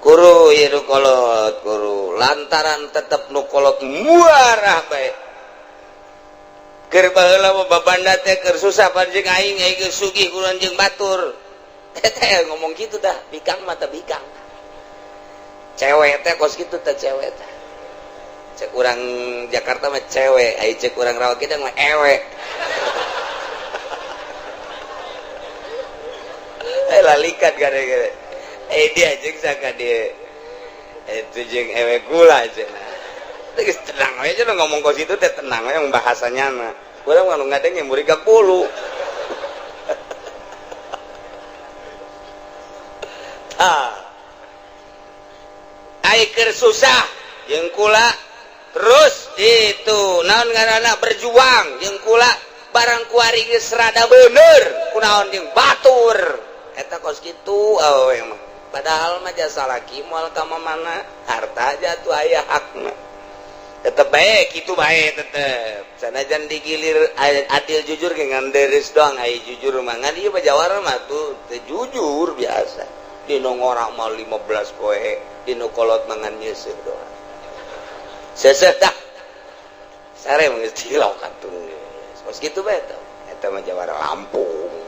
Kuru ieu nu kolot, kuru lantaran tetep nu kolot muarah bae. Keur baheula mah babanda teh keur susah panjeng aing aing geus sugih ku jeung batur. Teh ngomong gitu dah, bikang mata bikang. Cewek teh kos kitu teh cewek teh. Cek urang Jakarta mah cewek, ai cek urang Rawa kita mah ewe. Lalikat gara-gara. Dia jeung saka dia. Itu jeung ewe gula cenah. Geus tenang we cenah ngomong kos itu teh tenang we bahasanya mah. Urang mah nu ngadenge murid ka puluh. Ah. Ai keur susah jeung kula terus itu naon ngaranna berjuang jeung kula barang kuari geus rada bener kunaon jeung batur. Eta kos kitu awewe mah. Padahal mah jasa laki moal ka mana harta jatuh aya hakna. Tetep bae kitu bae tetep. Sanajan digilir adil jujur ge ngan deres doang ai jujur mah ngan ieu mah jawara mah tuh teu jujur biasa. Dino ngora mah 15 poe, dino kolot mangan nyeuseuh doang. Seuseuh tah. Sare mah geus tilok atuh. Kos kitu bae teh. Eta mah jawara Lampung.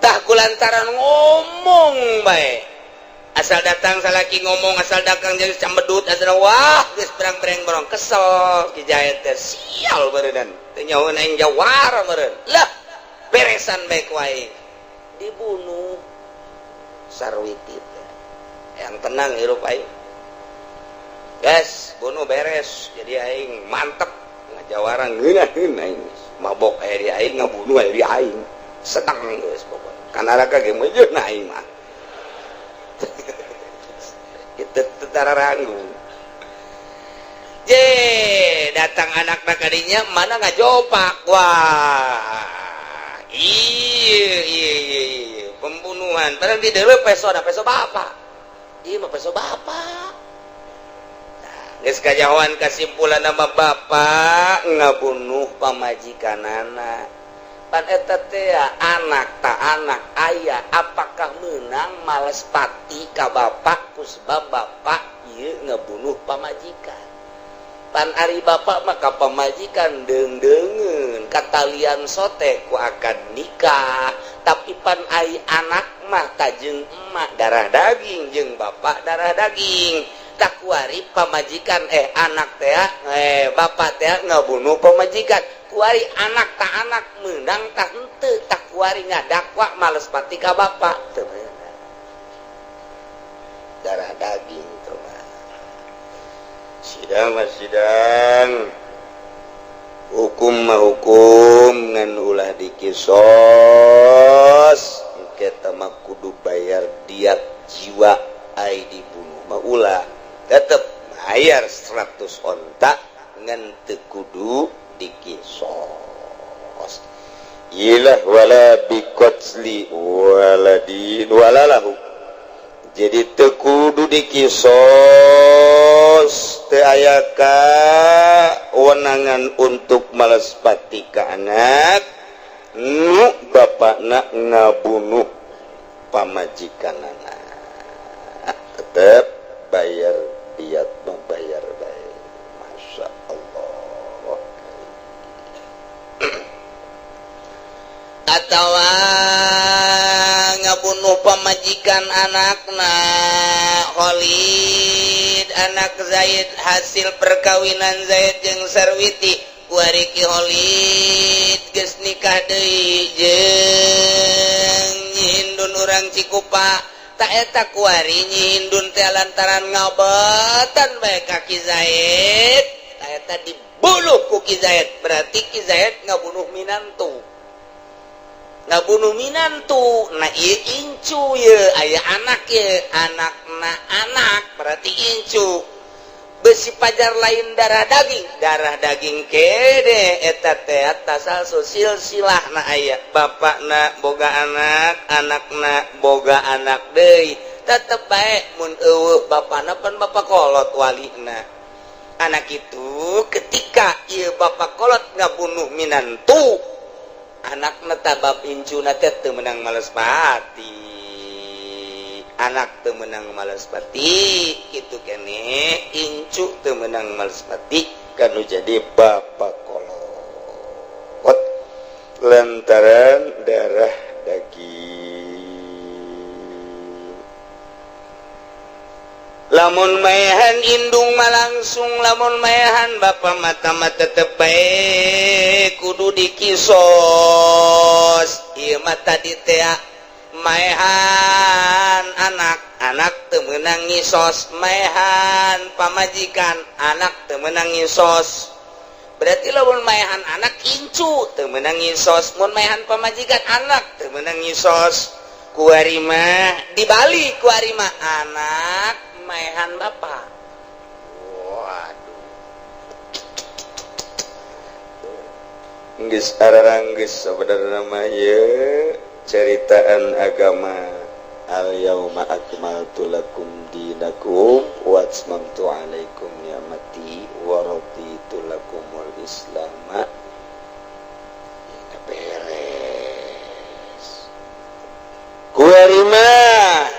Tah kulantaran ngomong bae. Asal datang salaki ngomong, asal datang jadi cambedut, asal wah geus berang-berang borong kesel Ki Zaid teh sial beureun teu nyaho aing jawara meureun. Lah beresan bae ku aing. Dibunuh Sarwiti teh. Yang tenang hirup aing. Guys, bunuh beres. Jadi aing mantep ngajawara ngeunaheun aing. Mabok aya di aing, ngabunuh aya di aing. Senang geus pokona. Kanaraka ge meujeuh aing mah. Itu tentara ranggung. Je, datang anak nakadinya mana ngajopak. Wah. Iya iya iya pembunuhan. Padahal di deuleu peso da peso bapak. Ieu mah peso bapak. Nah, geus kajahoan kasimpulan nama bapak ngabunuh pamajikanana. Pan eta teh anak tak anak ayah apakah menang males pati ka bapak ku sebab bapak ieu ngebunuh pamajikan. Pan ari bapak mah ka pamajikan deung-deungeun katalian sote ku akad nikah, tapi pan ari anak mah tajeng emak darah daging jeung bapak darah daging. Takuari pamajikan anak teh bapak teh ngebunuh pamajikan. Kuari anak tak anak menang tak henteu tak kuari ngadakwa males pati ka bapak teu meunang. Darah daging teu mah. Sidang mah sidang. Hukum mah hukum ngan ulah dikisos. Engke teh mah kudu bayar diat jiwa ai dibunuh mah ulah. Tetep bayar 100 onta ngan teu kudu dikisos. Ilah wala biqatli waladin walalahu. Jadi teu kudu dikisos teu aya kawenangan untuk males pati ka anak nu bapakna ngabunuh pamajikanana. Tetep bayar diat membayar bae. Masya Allah. Atawa ngabunuh pamajikan anakna Khalid anak Zaid hasil perkawinan Zaid jeung Sarwiti. Kuari Ki Kholid geus nikah deui jeung Nyi Hindun urang Cikupa. Tak eta kuari Nyi Hindun teh lantaran ngabetan bae ka Ki Zaid, tak eta dibunuh ku Ki Zaid. Berarti Ki Zaid ngabunuh minantu, ngabunuh minantu. Nah, ieu incu, ye aya anak, ye anakna anak, berarti incu besi pajar lain darah daging, darah daging kede. Eta teh tasalsul silsilah na aya bapakna boga anak, anakna boga anak deui, tetep bae mun euweuh bapakna pan bapak kolot walina anak itu. Ketika ieu bapak kolot ngabunuh minantu, anakna tabab incuna teh teu meunang males pati, anak teu meunang males pati kitu kene, incu teu meunang males pati kanu jadi bapak kolot lantaran darah daging. Lamun maehan indung mah langsung, lamun maehan bapak mata mah tetep bae kudu dikisos. Ieu mah tadi teh maehan anak, anak teu meunang ngisos, maehan pamajikan, anak teu meunang ngisos. Berarti lamun maehan anak, incu teu meunang ngisos, mun maehan pamajikan, anak teu meunang ngisos. Kuari mah dibalik, kuari mah anak maehan bapak. Waduh, geus araranggeus sabenerna mah ieu ceritaan agama. Al yauma akmaltu lakum dinakum wa atmamtu alaikum ni'mati wa raditu lakumul islama. Ya beres. Kuari mah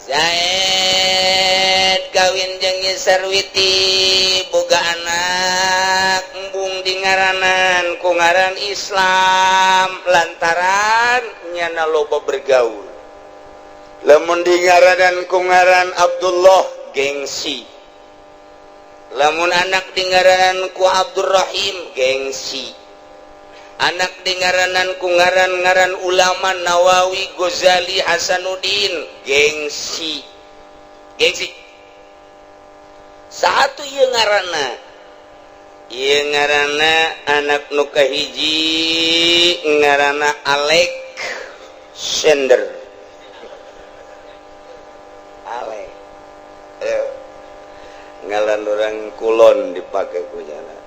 Zaid kawin jeung Nyi Sarwiti, boga anak, embung dingaranan ku ngaran Islam lantaran nyana loba bergaul. Lamun dingaranan ku ngaran Abdullah, gengsi. Lamun anak dingaranan ku Abdurrahim, gengsi. Anak dingaranan ku ngaran-ngaran ulama, Nawawi, Ghazali, Hasanuddin, gengsi, gengsi. Satu ieu ngaranna, ieu ngaranna anak nu kahiji ngaranna Alexander. Ale ngaran orang kulon dipakai ku jana.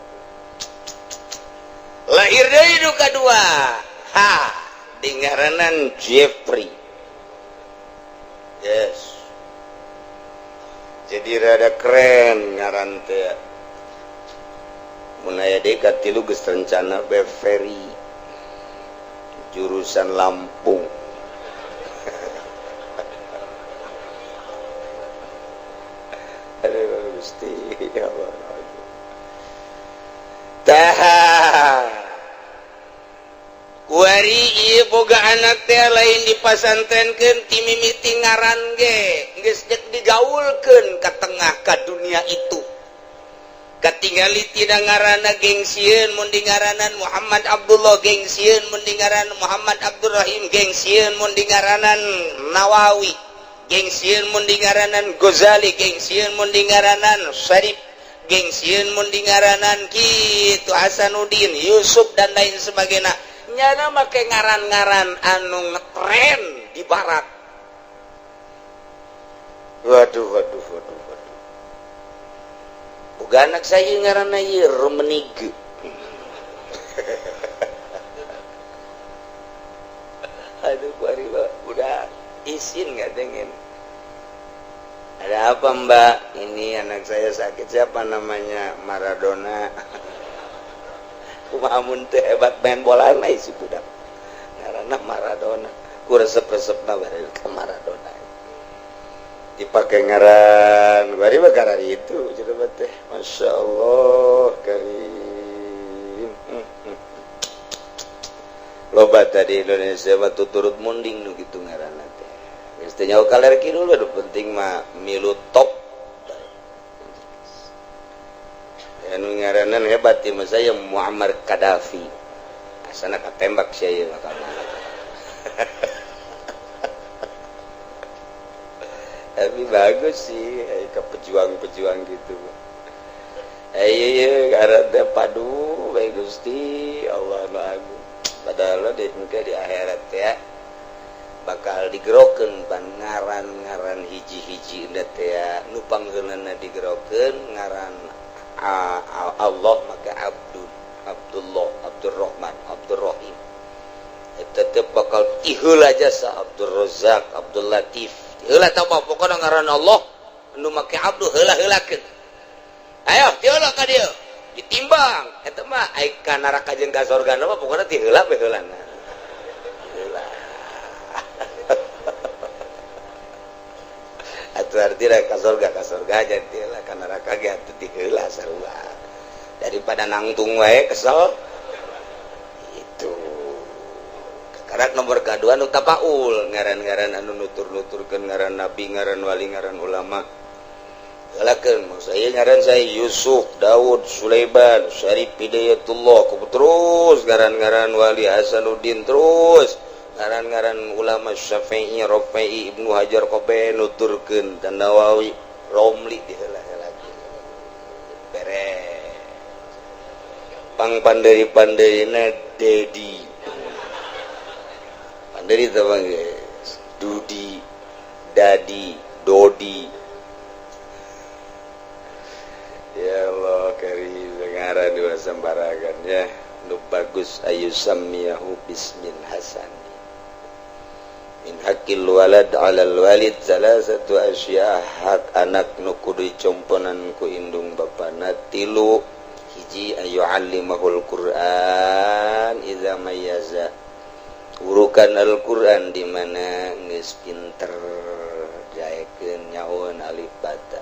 Lahir deui nu kadua, ha, dingaranan Jeffrey. Yes, jadi rada keren ngaran teh. Mun aya deui katilu geus rencana be ferry jurusan Lampung. Aduh Gusti ya Allah. Tah, kuari ieu boga anak teh lain dipasantrenkeun ti mimiti ngaran ge geus deuk digaulkeun ka tengah ka dunia itu. Katingali tina ngaranna gengsieun mun dingaranan Muhammad Abdullah, gengsieun mun dingaranan Muhammad Abdurrahim, gengsieun mun dingaranan Nawawi, gengsieun mun dingaranan Ghazali, gengsieun mun dingaranan Syarif, gengsieun mun dingaranan kitu Hasanuddin, Yusuf dan lain sebagainya. Nyana make ngaran-ngaran anu ngetren di barat. Waduh waduh waduh waduh. Boga anak saya ngaranna ieu Rumenige. Aduh, kuari udah izin nggak dengen. Ada apa mbak? Ini anak saya sakit, siapa namanya? Maradona. Kumaha mun teu hebat main bola mah si budak. Ngaranna Maradona. Ku resep-resepna bari ka Maradona. Dipake ngaran bari bakara itu jelema teh. Masya Allah karim. Loba tadi Indonesia mah tuturut munding nu kitu ngaranna teh. Geus teu nyaho kaler kidul, aduh penting mah milu top. Anu ngaranan hebat ieu mah saya Muammar Gaddafi. Asana katembak sia ieu bakal. Tapi bagus sih ke pejuang-pejuang gitu. Ayo ngaran teh padu bae Gusti Allah nu agung. Padahal di engke di akhirat ya bakal digerokeun pan ngaran-ngaran hiji-hiji teh ya nu panggeunana digerokeun ngaran Allah maka Abdul, Abdullah, Abdurrahman, Abdurrahim. Tetep bakal tiheula jasa Abdul Razak, Abdul Latif. Heula tah mah pokona ngaran Allah nu make abdu heula-heulakeun. Ayo tiheula ka dieu ditimbang eta mah ai ka neraka jeung ka sorga mah pokona tiheula we heulana. Heula. Atuh artina ka sorga aja tiheula ka neraka ge atuh tiheula sarua. Daripada nangtung wae kesel. Itu. Karak nomor kedua nu tapaul ngaran-ngaran anu nutur-nuturkeun ngaran nabi, ngaran wali, ngaran ulama. Galakeun maksud saya ngaran saya Yusuf, Daud, Sulaiman, Syarif Hidayatullah, terus ngaran-ngaran wali Hasanuddin terus ngaran-ngaran ulama Syafi'i, Rafi'i, Ibnu Hajar kabeh nuturkeun dan Nawawi, Romli diheula-heulakeun. Beres. Pang panderi-panderina Dedi. Dari teman guys, Dudi, Dadi, Dodi. Ya Allah, karim ngaran dua sembarangan ya. Nu bagus ayu sammiyahu bismil hasan. Min haqqil walad 'alal walid salasatu asya, hak anak nu kudu dicomponan ku indung bapana tilu. Hiji ayu 'allimahul Qur'an idza mayyaza. Urukan Al-Qur'an di mana geus pinter jaekeun nyaon alif bata.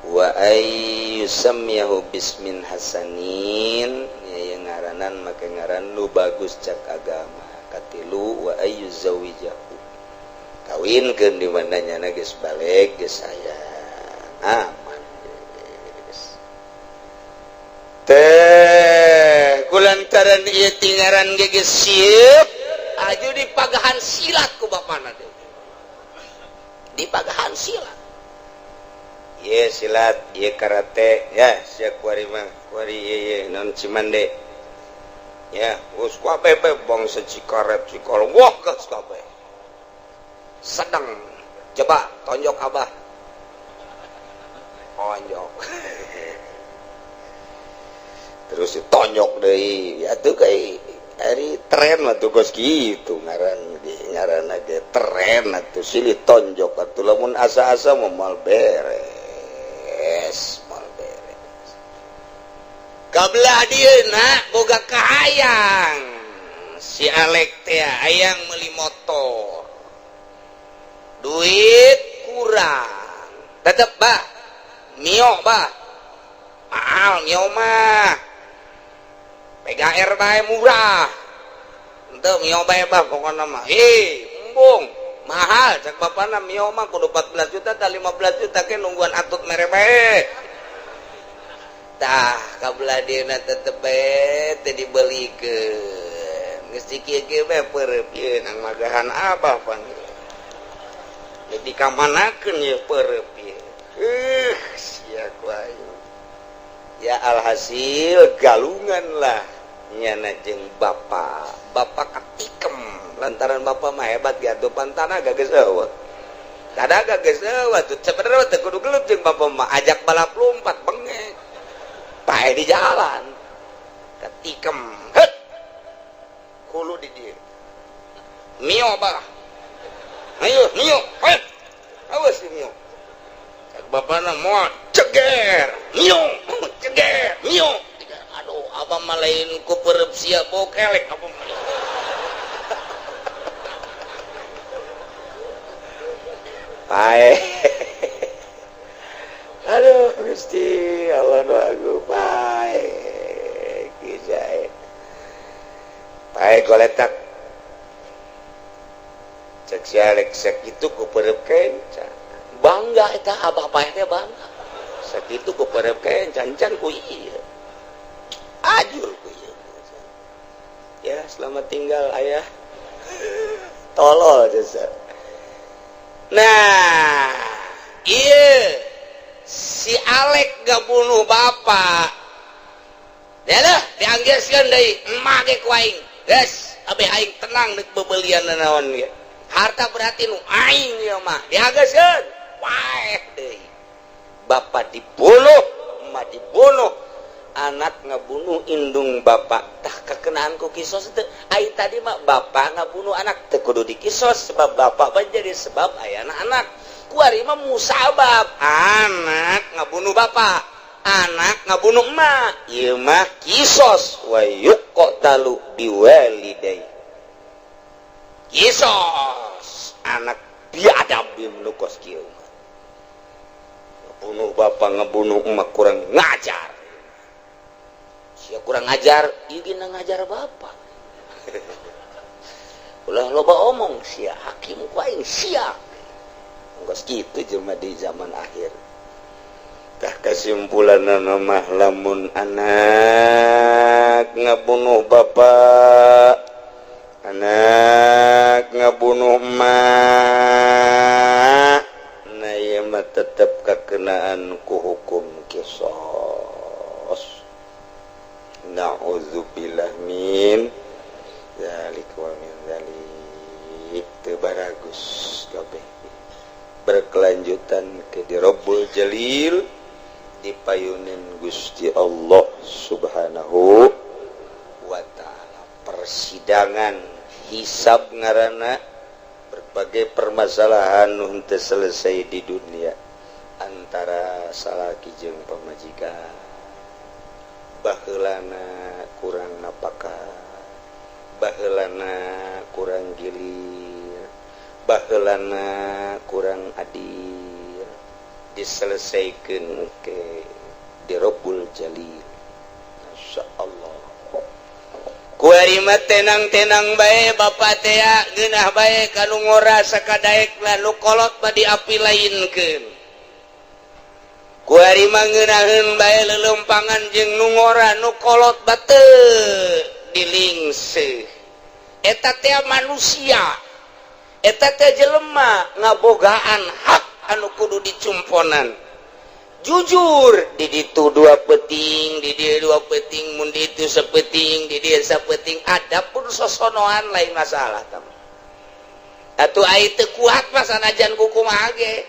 Wa ayyusammiyahu bismin hasanin, ya ngaranan make ngaran nu bagus cak agama. Katilu wa ayyuzawijahu. Kawinkeun di mana nyana geus baleg geus sayang. Aman geus. Teh kulantaran ieu tingaran ge geus sieup aju dipagahan silat ku bapana teh. Dipagahan silat. Ye silat, ye karate, ya sia kuari mah, kuari ye ye non cimande. Ya, geus kabeh bangsa Cikaret Cikalong, wah geus kabeh. Sedang coba tonjok abah. Tonjok. Terus ditonjok deui, atuh kai ari tren atuh geus kitu ngaran ngaranna ge tren atuh silih tonjok atuh lamun asa-asa mah moal beres, moal beres. Kabelah dieuna boga kahayang si Alek teh hayang meuli motor. Duit kurang. Tetep bah mio bah. Mahal mio mah. PGR bae murah. Henteu mio bae bah pokona mah. Hei, embung, mahal cek bapana mio mah kudu 14 juta tah 15 juta ke nungguan atut mere bae. Tah kabelah dieuna tetep bae teu dibelikeun. Geus dikieu-kieu bae peureup ieu nang magahan abah pan. Jadi kamanakeun ieu peureup ieu. Sia ku aing. Ya alhasil galungan lah nyana jeung bapak. Bapak katikem lantaran bapak mah hebat ge atuh pantana geus eueuh. Tadaga geus eueuh atuh sebenarnya teu kudu gelut jeung bapak mah ajak balap lompat bengek. Pae di jalan. Katikem. Het. Hulu di dieu. Mio bah. Ayo mio. Het. Awas mio. Cek bapana moal ceger. Mio. Ceger. Mio. Aduh, abah mah lain ku perep sia bokelek abah mah. Pae. Aduh, Gusti, Allah nu agung pae. Kijae. Pae goletak. Cek si Alek sakitu ku perep kenca. Bangga eta abah pae teh bangga. Sakitu ku parep cancan ku ieu. Ajur ku ieu. Ya, selamat tinggal, Ayah. Tolol jasa. Nah, iya si Alek gak bunuh bapak. Ya lah, dianggeuskeun deui emak ge ku aing. Geus, abeh aing tenang deuk bebelian naon ge. Harta berarti nu aing ieu mah. Dianggeuskeun. Waeh deui. Bapak dibunuh, emak dibunuh, anak ngebunuh indung bapak, tah kekenaan ku kisos teu? Ai tadi mah bapak ngabunuh anak teu kudu dikisos, sebab bapak mah jadi sebab aya anak. Kuari mah musabab, anak ngabunuh bapak, anak ngabunuh emak, ieu mah kisos. Wa yuqtalu biwalidai, kisos anak biadab ieu nu kos kieu mah, ngebunuh bapak, ngebunuh emak, kurang ngajar sia, kurang ngajar. Ieu gina ngajar bapak. Ulah loba omong sia, hakim ku aing sia. Geus kitu jelema di zaman akhir. Tah, kesimpulan mah lamun anak ngabunuh bapak, anak ngabunuh emak, nah ieu mah tetep kakenaan ku hukum kisos. Na'udzubillah min dzalik wa min dzalik. Teu baragus kabeh, berkelanjutan ke di Rabbul Jalil, dipayunin Gusti Allah Subhanahu wa Ta'ala. Persidangan hisab ngaranna, berbagai permasalahan nu henteu selesai di dunia antara salaki jeung pamajikan, baheulana kurang napakah, baheulana kurang gilir, baheulana kurang adil, diselesaikan ke di Rabbul Jalil. Masya Allah. Kuari mah tenang-tenang bae bapak teh, geunah bae kanu ngora sakadaek lah, nu kolot mah diapi lainkeun. Kuari mah ngeunaheun bae lelempangan jeung nu ngora, nu kolot bate dilingse. Eta teh manusia, eta teh jelema ngabogaan hak anu kudu dicumponan. Jujur, di ditu dua peting, di dia dua peting, mun di itu sepeting, di dia sepeting. Adapun sosonoan lain masalah tam. Atuh ai teu kuat mah sanajan kumaha ge.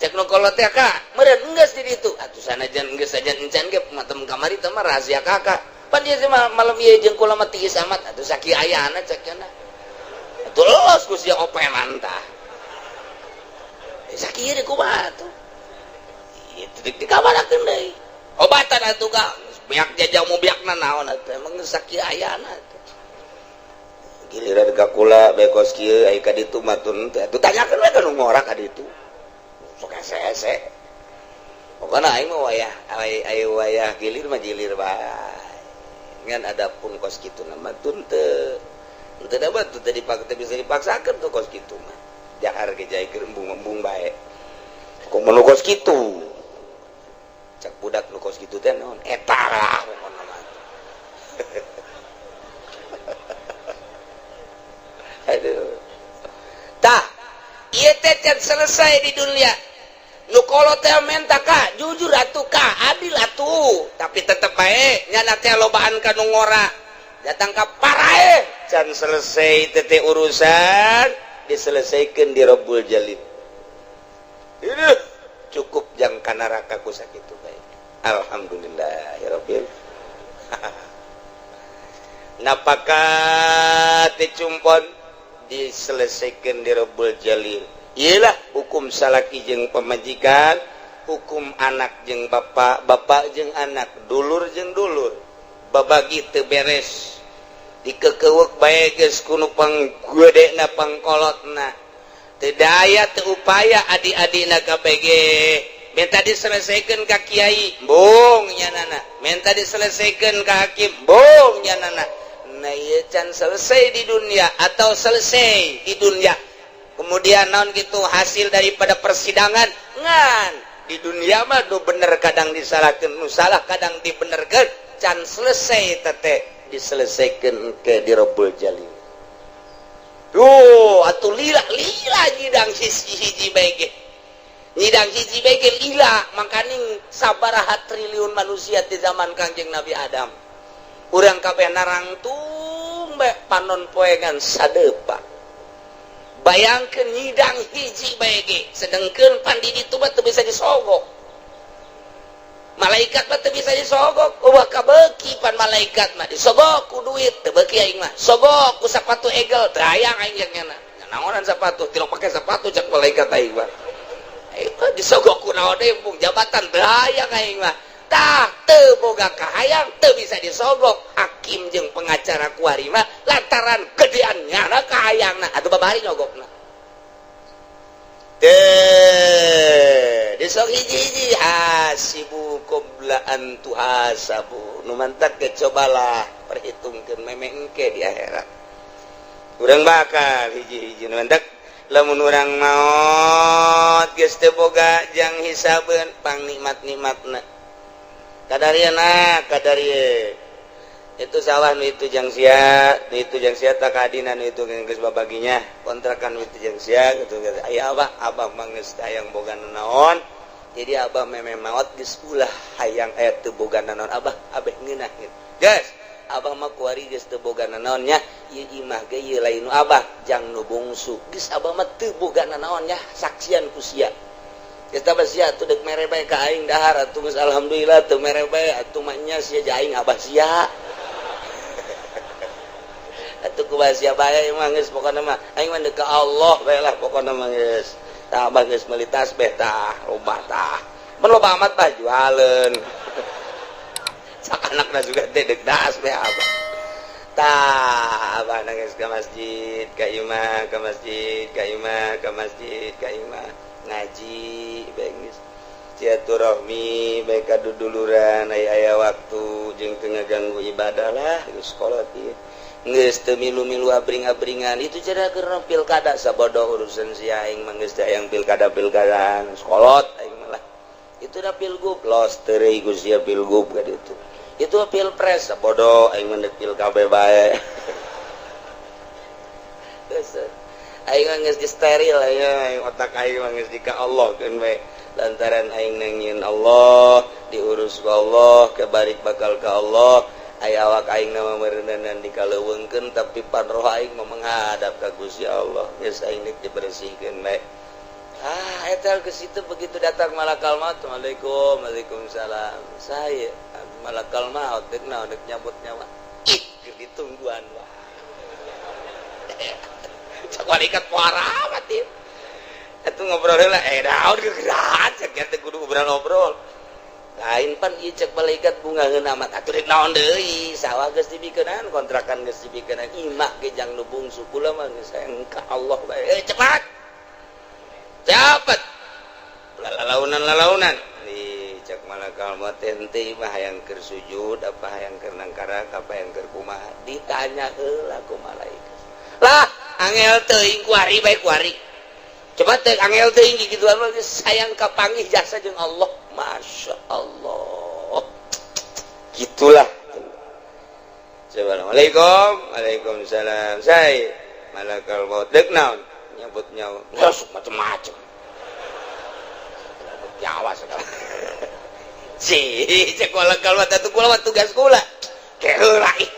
Cek nu kolot teh, "Kak, meureun enggeus di ditu." Atuh sanajan enggeus sajan encan ge matem kamari teh mah rahasia kakak. Pan dia mah malam ieu jeung kula mah tiis amat, atuh sakieu ayana cek cenah. Atuh los ku sia openan tah. Sakieu deui kumaha atuh? Itu di kamarakeun deui. Obatan atuh, Kak. Biak jajang mau biakna naon atuh, emang sakieu ayana atuh. Giliran ka kula bae kos kieu, ai ka ditu mah tun teh atuh tanyakeun we ka nu ngora ka ditu. Sok ese-ese. Pokona aing mah wayah ai wayah gilir mah gilir bae. Ngan adapun kos kitu mah tun teu teu dapat teu dipaksa, bisa dipaksakeun tuh kos kitu mah. Jahar ge jaikeun embung-embung bae. Komo nu kos kitu. Cak budak nu kos kitu teh naon? Eta lah pokona mah. Aduh. Tah, ieu teh can selesai di dunia. Nu kolot teh menta, "Ka, jujur atuh, Ka, adil atuh." Tapi tetep bae nyana teh lobaan ka nu ngora. Datang ka paraeh, can selesai teh urusan, diselesaikan di Rabbul Jalil. Ini cukup jang ka neraka ku sakitu bae. Alhamdulillah ya Rabbil. Napakah dicumpon diselesaikan di Rabbul Jalil. Iyalah, hukum salaki jeung pemajikan, hukum anak jeung bapak, bapak jeung anak, dulur jeung dulur, babagi teu beres, dikekewek bae geus kunu panggedena pangkolotna, teu daya teu upaya adi-adina KPG minta diselesaikan ka kiai, bung nyanana, minta diselesaikan ka hakim, bung nyanana. Nah, ieu can selesai di dunia atau selesai di dunia, kemudian naon gitu hasil daripada persidangan ngan Di dunia mah nu bener kadang disalahkeun, nu salah kadang dibenerkeun. Can selesai tete, diselesaikan ke di Robbul Jalil. Tuh, atuh lila lila nyidang hiji hiji bae ge. Nyidang hiji bae ge lila, mangkaning sabaraha triliun manusia di zaman Kangjeng Nabi Adam. Urang kabeh narangtung bae panon poengan sadepa. Bayangkeun nyidang hiji bae ge, sedengkeun pan di ditu mah teu bisa disogok. Malaikat mah teu bisa disogok, euweuh kabeuki pan malaikat mah. Disogok ku duit teu beuki aing mah. Sogok ku sapatu egel teu hayang aing jeung nyana. Naonan sapatu, tilok pake sapatu cak malaikat aing mah. Aing mah disogok ku naon deui, embung jabatan teu hayang aing mah. Tah, teu boga kahayang, teu bisa disogok hakim jeung pengacara kuari mah lantaran gedean nyana kahayangna atuh babari nyogokna. Teh, disok hiji-hiji hasibu qabla an tuhasabu. Nu mantak ge cobalah perhitungkeun meme engke di akhirat. Urang bakal hiji-hiji nu mantak lamun urang maot geus teu boga jang hisabeun pang nikmat-nikmatna. Kadariana kadarie itu sawah nu itu jang sia, nu itu jang sia tak kadinan, nu itu geus babaginya kontrakan nu itu jang sia gitu. Aya abah, abah mah geus hayang boga naon, jadi abah meme maot geus ulah hayang aya teu boga naon, abah abeh ngeunah gitu. Geus abah mah kuari geus teu boga naon nya, ieu imah ge ieu lain nu abah, jang nu bungsu. Geus abah mah teu boga naon nya, saksian ku sia. Geus tah sia atuh deuk mere bae ka aing dahar atuh, geus alhamdulillah teu mere bae atuh mah nya sia aing abah sia. Atuh kumaha sia bae mah geus, pokona mah aing mah deuk ka Allah bae lah, pokona mah geus. Tah abah geus meuli tasbih tah, loba tah. Mun loba amat tah jualeun. Cak anakna juga teh deuk tasbih abah. Tah abah geus ka masjid, ka imah, ka masjid, ka imah, ka masjid, ka imah, ngaji bae geus. Silaturahmi bae ka duduluran aya aya waktu jeung teu ngaganggu ibadah lah geus kolot ieu. Geus teu milu-milu abring-abringan itu cara keur pilkada, sabodo urusan si aing mah geus teu hayang pilkada-pilkadaan, kolot aing mah lah. Itu dah pilgub los teuring ku sia pilgub ka ditu. Itu pilpres sabodo aing mah deuk pilkab bae. Geus aing mah geus steril aing, otak aing mah geus di ka Allah keun bae. Lantaran aing nangieun Allah, diurus ku Allah, kebarik bakal ka Allah. Aya awak aing nama meureunan dikaleuweungkeun tapi pan roh aing mah menghadap ka Gusti Allah. Geus aing deuk dibersihkeun bae. Ah, eta ke situ begitu datang malakal maut, Assalamualaikum, waalaikumsalam. Saya malakal maut deuk naon, deuk nyabut nyawa. Ih, keur ditungguan wah. Cak malaikat parah amat ieu. Atuh ngobrol heula, daun gegeran cek teh kudu ngobrol-ngobrol. Lain pan ieu cek malaikat bungaheun amat atuh rek naon deui, sawah geus dibikeunan, kontrakan geus dibikeunan, imah ge jang nu bungsu, kula mah geus hayang ka Allah bae. Cepat. Cepat. Lalaunan-lalaunan. Nih cek malakal maut henteu mah hayang keur sujud apa hayang keur nangkarak apa hayang keur kumaha, ditanya heula ku malaikat. Lah, angel teuing kuari bae kuari. Coba teh angel teuing gituan mah geus hayang kapanggih jasa jeung Allah. Masya Allah. Gitulah. Assalamualaikum. Waalaikumsalam. Saya malakal maut deuk naon? Nyabut nyawa. Geus macem-macem. Nyabut nyawa segala. Si, cek malakal maut atuh kula mah tugas kula. Keheula ih.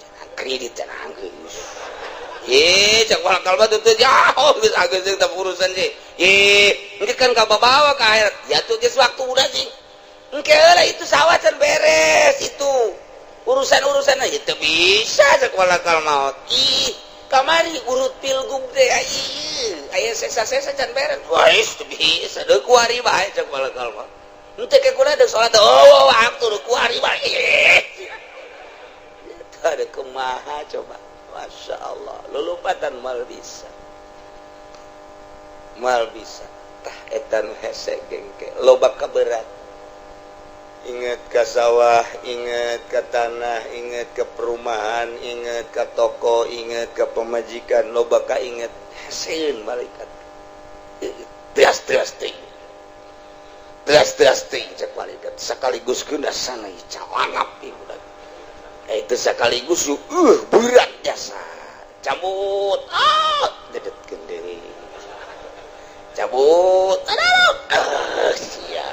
Cenah kredit cenah geus. Ih, cek malakal maut teu jauh geus agus jeung urusan sih. Ih, engke kan kababawa ka akhirat. Ya tuh geus waktu udah sih. Engke heula itu sawah can beres itu. Urusan-urusan aja teu bisa cek malakal maut. Ih, kamari urut pilgub teh ih, aya sesa-sesa can beres. Wah, teu bisa deuk kuari bae cek malakal maut. Henteu ke kula deuk salat. Oh, waktu deuk kuari bae. Itu ada kumaha coba. Masya Allah, lulupatan mal bisa. Mal bisa. Tah eta nu hese gengke, loba kaberat. Ingat ke sawah, ingat ke tanah, ingat ke perumahan, ingat ke toko, ingat ke pemajikan, loba ka ingat heseun malaikat. Tias tias ting. Teas-teas teuing cek malaikat sekaligus geuna sana cawangap ieu budak. Itu sekaligus berat jasa. Cabut. Ah, dedetkeun deui. Cabut. Aduh. Sia.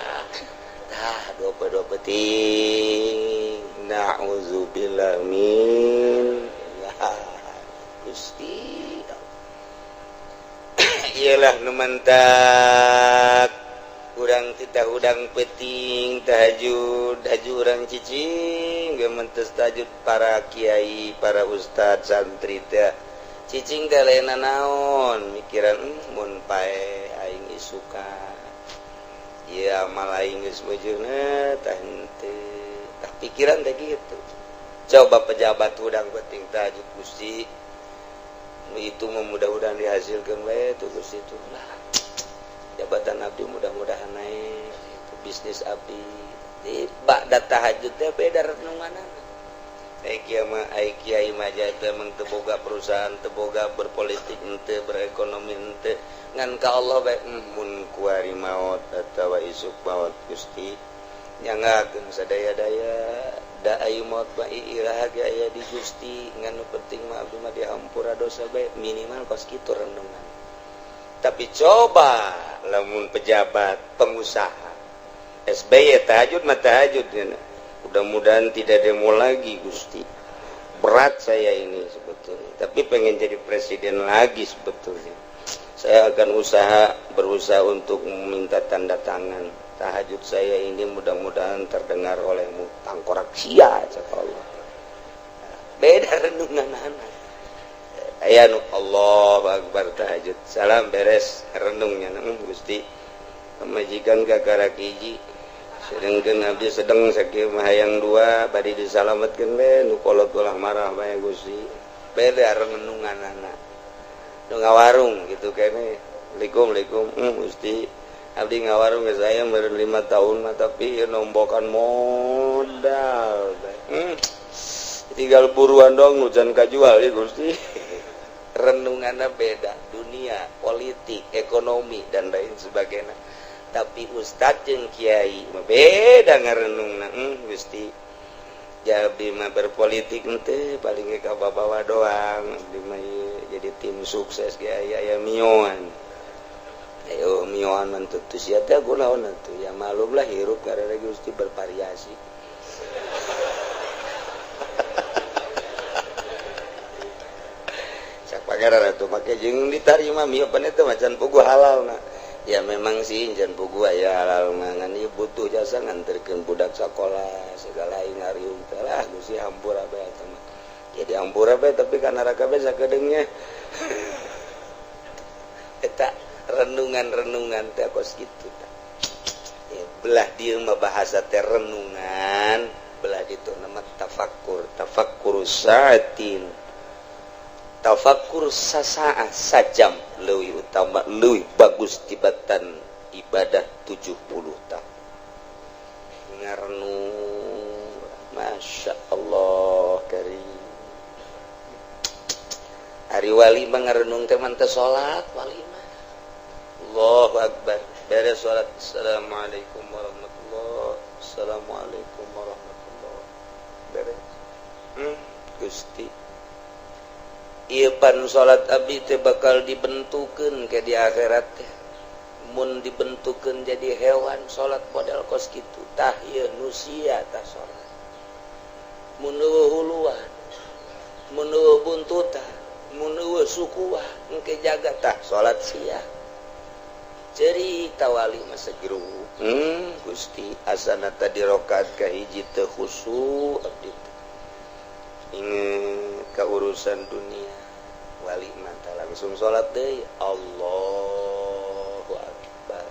Tah dua peting. Na'udzubillah min. Gusti. Iyalah nu mantak urang titah hudang peting tahajud haju urang cicing geumentes tahajud para kiai para ustad santri teh cicing teh lain naon mikiran mun pae aing isukan ieu amal aing geus beujeuna tah henteu tah pikiran teh kitu. Coba pejabat hudang peting tahajud Gusti itu mudah-mudahan dihasilkan bae tuh Gusti itu lah jabatan abdi mudah-mudahan naik itu bisnis abdi di ba'da tahajud teh beda renunganana. Ai kiai mah teh emang teu boga perusahaan, teu boga berpolitik henteu, berekonomi henteu, ngan ka Allah bae mun kuari maot atawa isuk maot Gusti nyangakeun sadaya-daya da ayu maot mah iraha ge aya di Gusti ngan nu penting mah abdi mah dihampura dosa bae minimal kos kitu renungan. Tapi coba lamun pejabat pengusaha SBY tahajud mah tahajud, mudah-mudahan tidak demo lagi Gusti, berat saya ini sebetulnya, tapi pengen jadi presiden lagi sebetulnya, saya akan berusaha untuk meminta tanda tangan tahajud saya ini mudah-mudahan terdengar olehmu tangkorak sia cak Allah. Beda renungan anak. Aya nu Allahu Akbar tahajud salam beres renungnya Gusti pamajikan kakara hiji sedengkeun abdi sedeng sakieu mah hayang dua bari disalametkeun we nu kolot ulah marah bae Gusti. Beda renunganana nu ngawarung kitu kene likum likum Gusti abdi ngawarung geus aya meureun 5 tahun mah tapi nombokan modal tinggal buruan dong nu can kajual ya Gusti. Renungannya beda, dunia, politik, ekonomi dan lain sebagainya. Tapi ustad jeung kiai mah beda ngarenungna. Gusti abdi mah berpolitik henteu paling ge ka babawa doang abdi mah jadi tim sukses ge aya aya mioan. Ayo mioan mah teu sia teh kunaon atuh ya malum lah hirup karena Gusti bervariasi. Pangeran atuh make jeung ditarima mio pan eta macan puguh halal na. Ya memang sih can puguh aya halal mah ngan ieu butuh jasa nganterkeun budak sakola segala ngariung teh lah Gusti hampura bae eta mah. Jadi hampura bae tapi ka neraka bae sakedeungnya. Eta renungan-renungan teh kos kitu tah. Ya, belah dieu mah bahasa teh renungan, belah ditu nama tafakkur, tafakkur saatin. Tafakur sasaah sajam leuwih utama leuwih bagus tibatan ibadah 70 tahun. Ngarenung Masya Allah karim. Ari wali mah ngarenung teh mah teu salat wali mah. Allahu akbar. Beres salat assalamualaikum warahmatullahi assalamualaikum warahmatullahi. Beres. Gusti ieu pan salat abdi teh bakal dibentukeun ke di akhirat teh. Mun dibentukeun jadi hewan salat model kos kitu tah ieu nu sia tah salat. Mun eueuh huluan, mun eueuh buntutan, mun eueuh sukuan engke jaga tah salat sia. Cerita wali mah segeru. Gusti asana tadi rakaat ka hiji teu khusyuk abdi teh. Ingat ke urusan dunia wali mata langsung sholat deh Allahu Akbar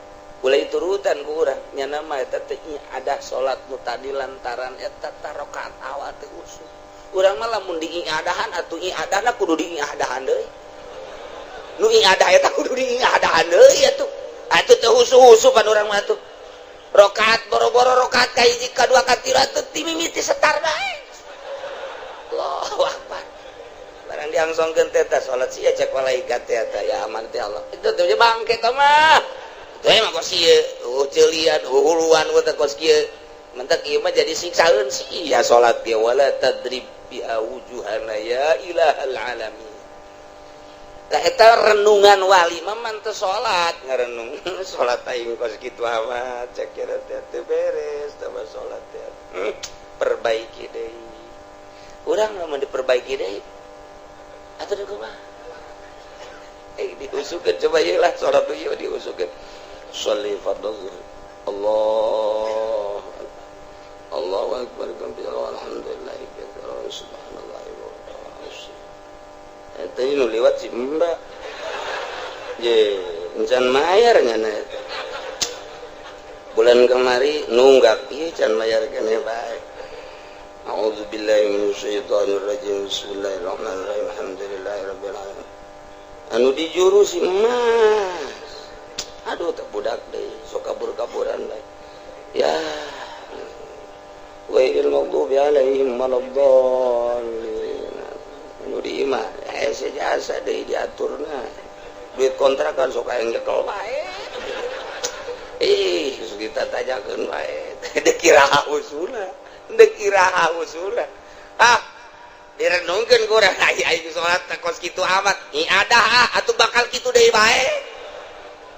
mulai turutan ku urang nya nama eta teh ada sholat nu tadi lantaran eta rakaat awal teh usul urang mah lamun diiadahan atuh iadahna kudu diiadahan deui nu iadah eta kudu diiadahan deui atuh atuh teh husu-husu pan urang mah atuh rakaat boro-boro rakaat ka hiji ka dua ka tilu atuh ti mimiti setar bae Allahu Akbar. Barang diangsongkeun teh teh salat sia cek malaikat teh ya aman teh Allah. Itu teh bangke teh mah. Teh mah kos ieu, oh ceulian, huluan teh kos kieu. Mentak ieu mah jadi siksaeun sih ya salat ge, wala tadrib bi wujuhana ya ilahal alamin. Tah, eta renungan wali mah man teu salat, ngarenung salat aing kos kitu amat, cek kira teh teu beres teh salat teh. Perbaiki deui. Urang mah diperbaiki deui. Atuh kumaha? Eh, diusukeun coba ieu lah salat ieu diusukeun. Sholli fardhu Allah, Allahu akbar kabira, alhamdulillah katsira, subhanallah wa eta nu liwat si mbak je encan mayar nya eta bulan kemari nunggak ieu can mayar keneh bae. A'udzubillahi minasyaitonir rajim. Bismillahirrahmanirrahim. Alhamdulillahirabbil alamin. Anu dijuru si emas. Aduh, tak budak deui sok kabur-kaburan bae. Ya. Ghairil maghdubi alaihim waladdallin. Anu di imah hese jasa deui diaturna. Duit kontrakan sok aya nyekel bae. Ih, kita tanyakeun bae. Deuk kira usuna. Deuk kira usuna. Ah, direnungkeun ku urang, ai aing salat kos kitu amat. Ada ah, atuh bakal kitu deui bae.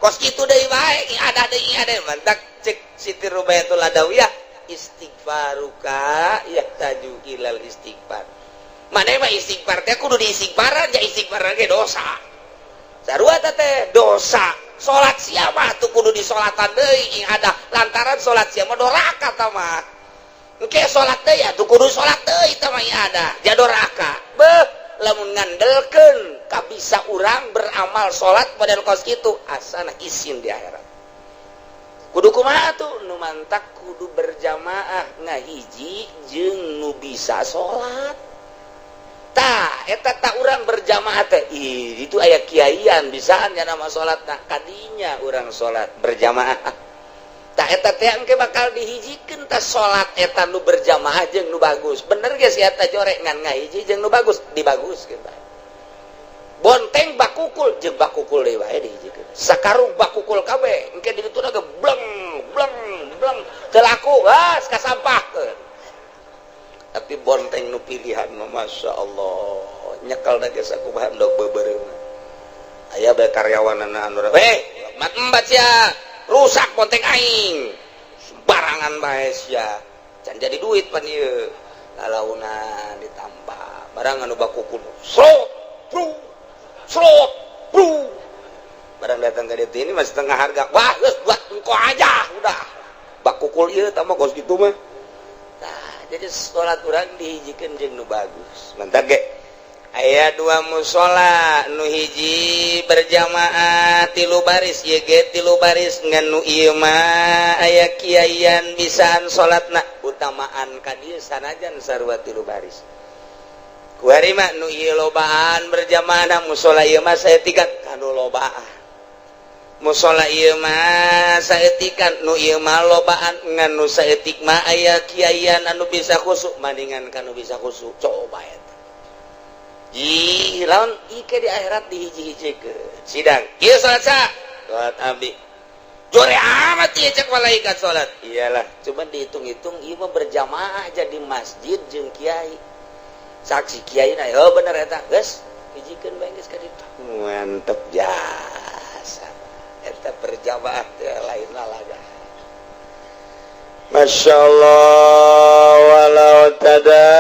Kos kitu deui bae, ada deui, ada. Mantak cek Siti Rubayatul Adawiyah, istighfaruka yahtaju ilal istighfar. Mana mah istighfar teh kudu diistighfaran, ja istighfar ge dosa. Sarua teh dosa. Salat sia mah tuh kudu disolatan deui ada, lantaran salat sia mah doraka tah mah. Engke salat deui atuh kudu salat deui tah mah ada ja doraka. Beuh, lamun ngandelkeun kabisa urang beramal salat model kos kitu, asana isin di akhirat. Kudu kumaha tuh? Nu mantak kudu berjamaah ngahiji jeung nu bisa salat. Tah, eta tak urang berjamaah teh. Ih, itu aya kiaian bisaan nya nama salat, nah kadinya urang salat berjamaah. Tah, eta teh engke bakal dihijikeun tah salat eta nu berjamaah jeung nu bagus. Bener ge si eta jorek, ngan ngahiji jeung nu bagus, dibaguskeun bae. Bonteng bakukul jeung bakukul deui bae dihijikeun. Sakarung bakukul kabeh, engke di ditu ge bleng bleng bleng teu laku, gas kasampahkeun. Tapi bonteng nu pilihan mah Masya Allah, nyekel da geus sakumaha endog beubeureuh. Aya bae karyawanana anu, "Heh, mat embat sia, rusak bonteng aing." Sembarangan bae sia. Can jadi duit pan ieu. Lalauna ditambah. Barang anu bakukul. Slot, bru. Slot, bru. Barang datang ke ditu, ini masih setengah harga. Wah, geus buat engko aja udah. Bakukul ieu tambah kos kitu mah. Nah, jadi sholat urang dihijikeun jeung nu bagus. Mantap ge. Aya dua musola, nu hiji berjamaah tilu baris, ieu ge tilu baris, ngan nu ieu mah aya kiaian bisaan salatna, utamaan ka dieu sanajan sarua tilu baris. Kuari mah nu ieu lobaan berjamaah, musola ieu mah saeutikan kanu lobaan. Musola ieu mah saeutikan, nu ieu mah lobaan, ngan nu saeutik mah aya kiaian anu bisa khusuk, mandingan kanu bisa khusuk. Coba eta. Ih, lawan ike di akhirat dihiji-hijikeun. Sidang. Ieu salat sa? Salat abdi. Jore amat ieu, cek malaikat salat. Iyalah, cuman dihitung-hitung ieu mah berjamaah jadi masjid jeung kiai. Saksi kiai na, oh bener eta. Geus, hijikeun bae geus ka ditu. Mantep jasa. Eta berjamaah teh lain lalaga. Masya Allah, walau tada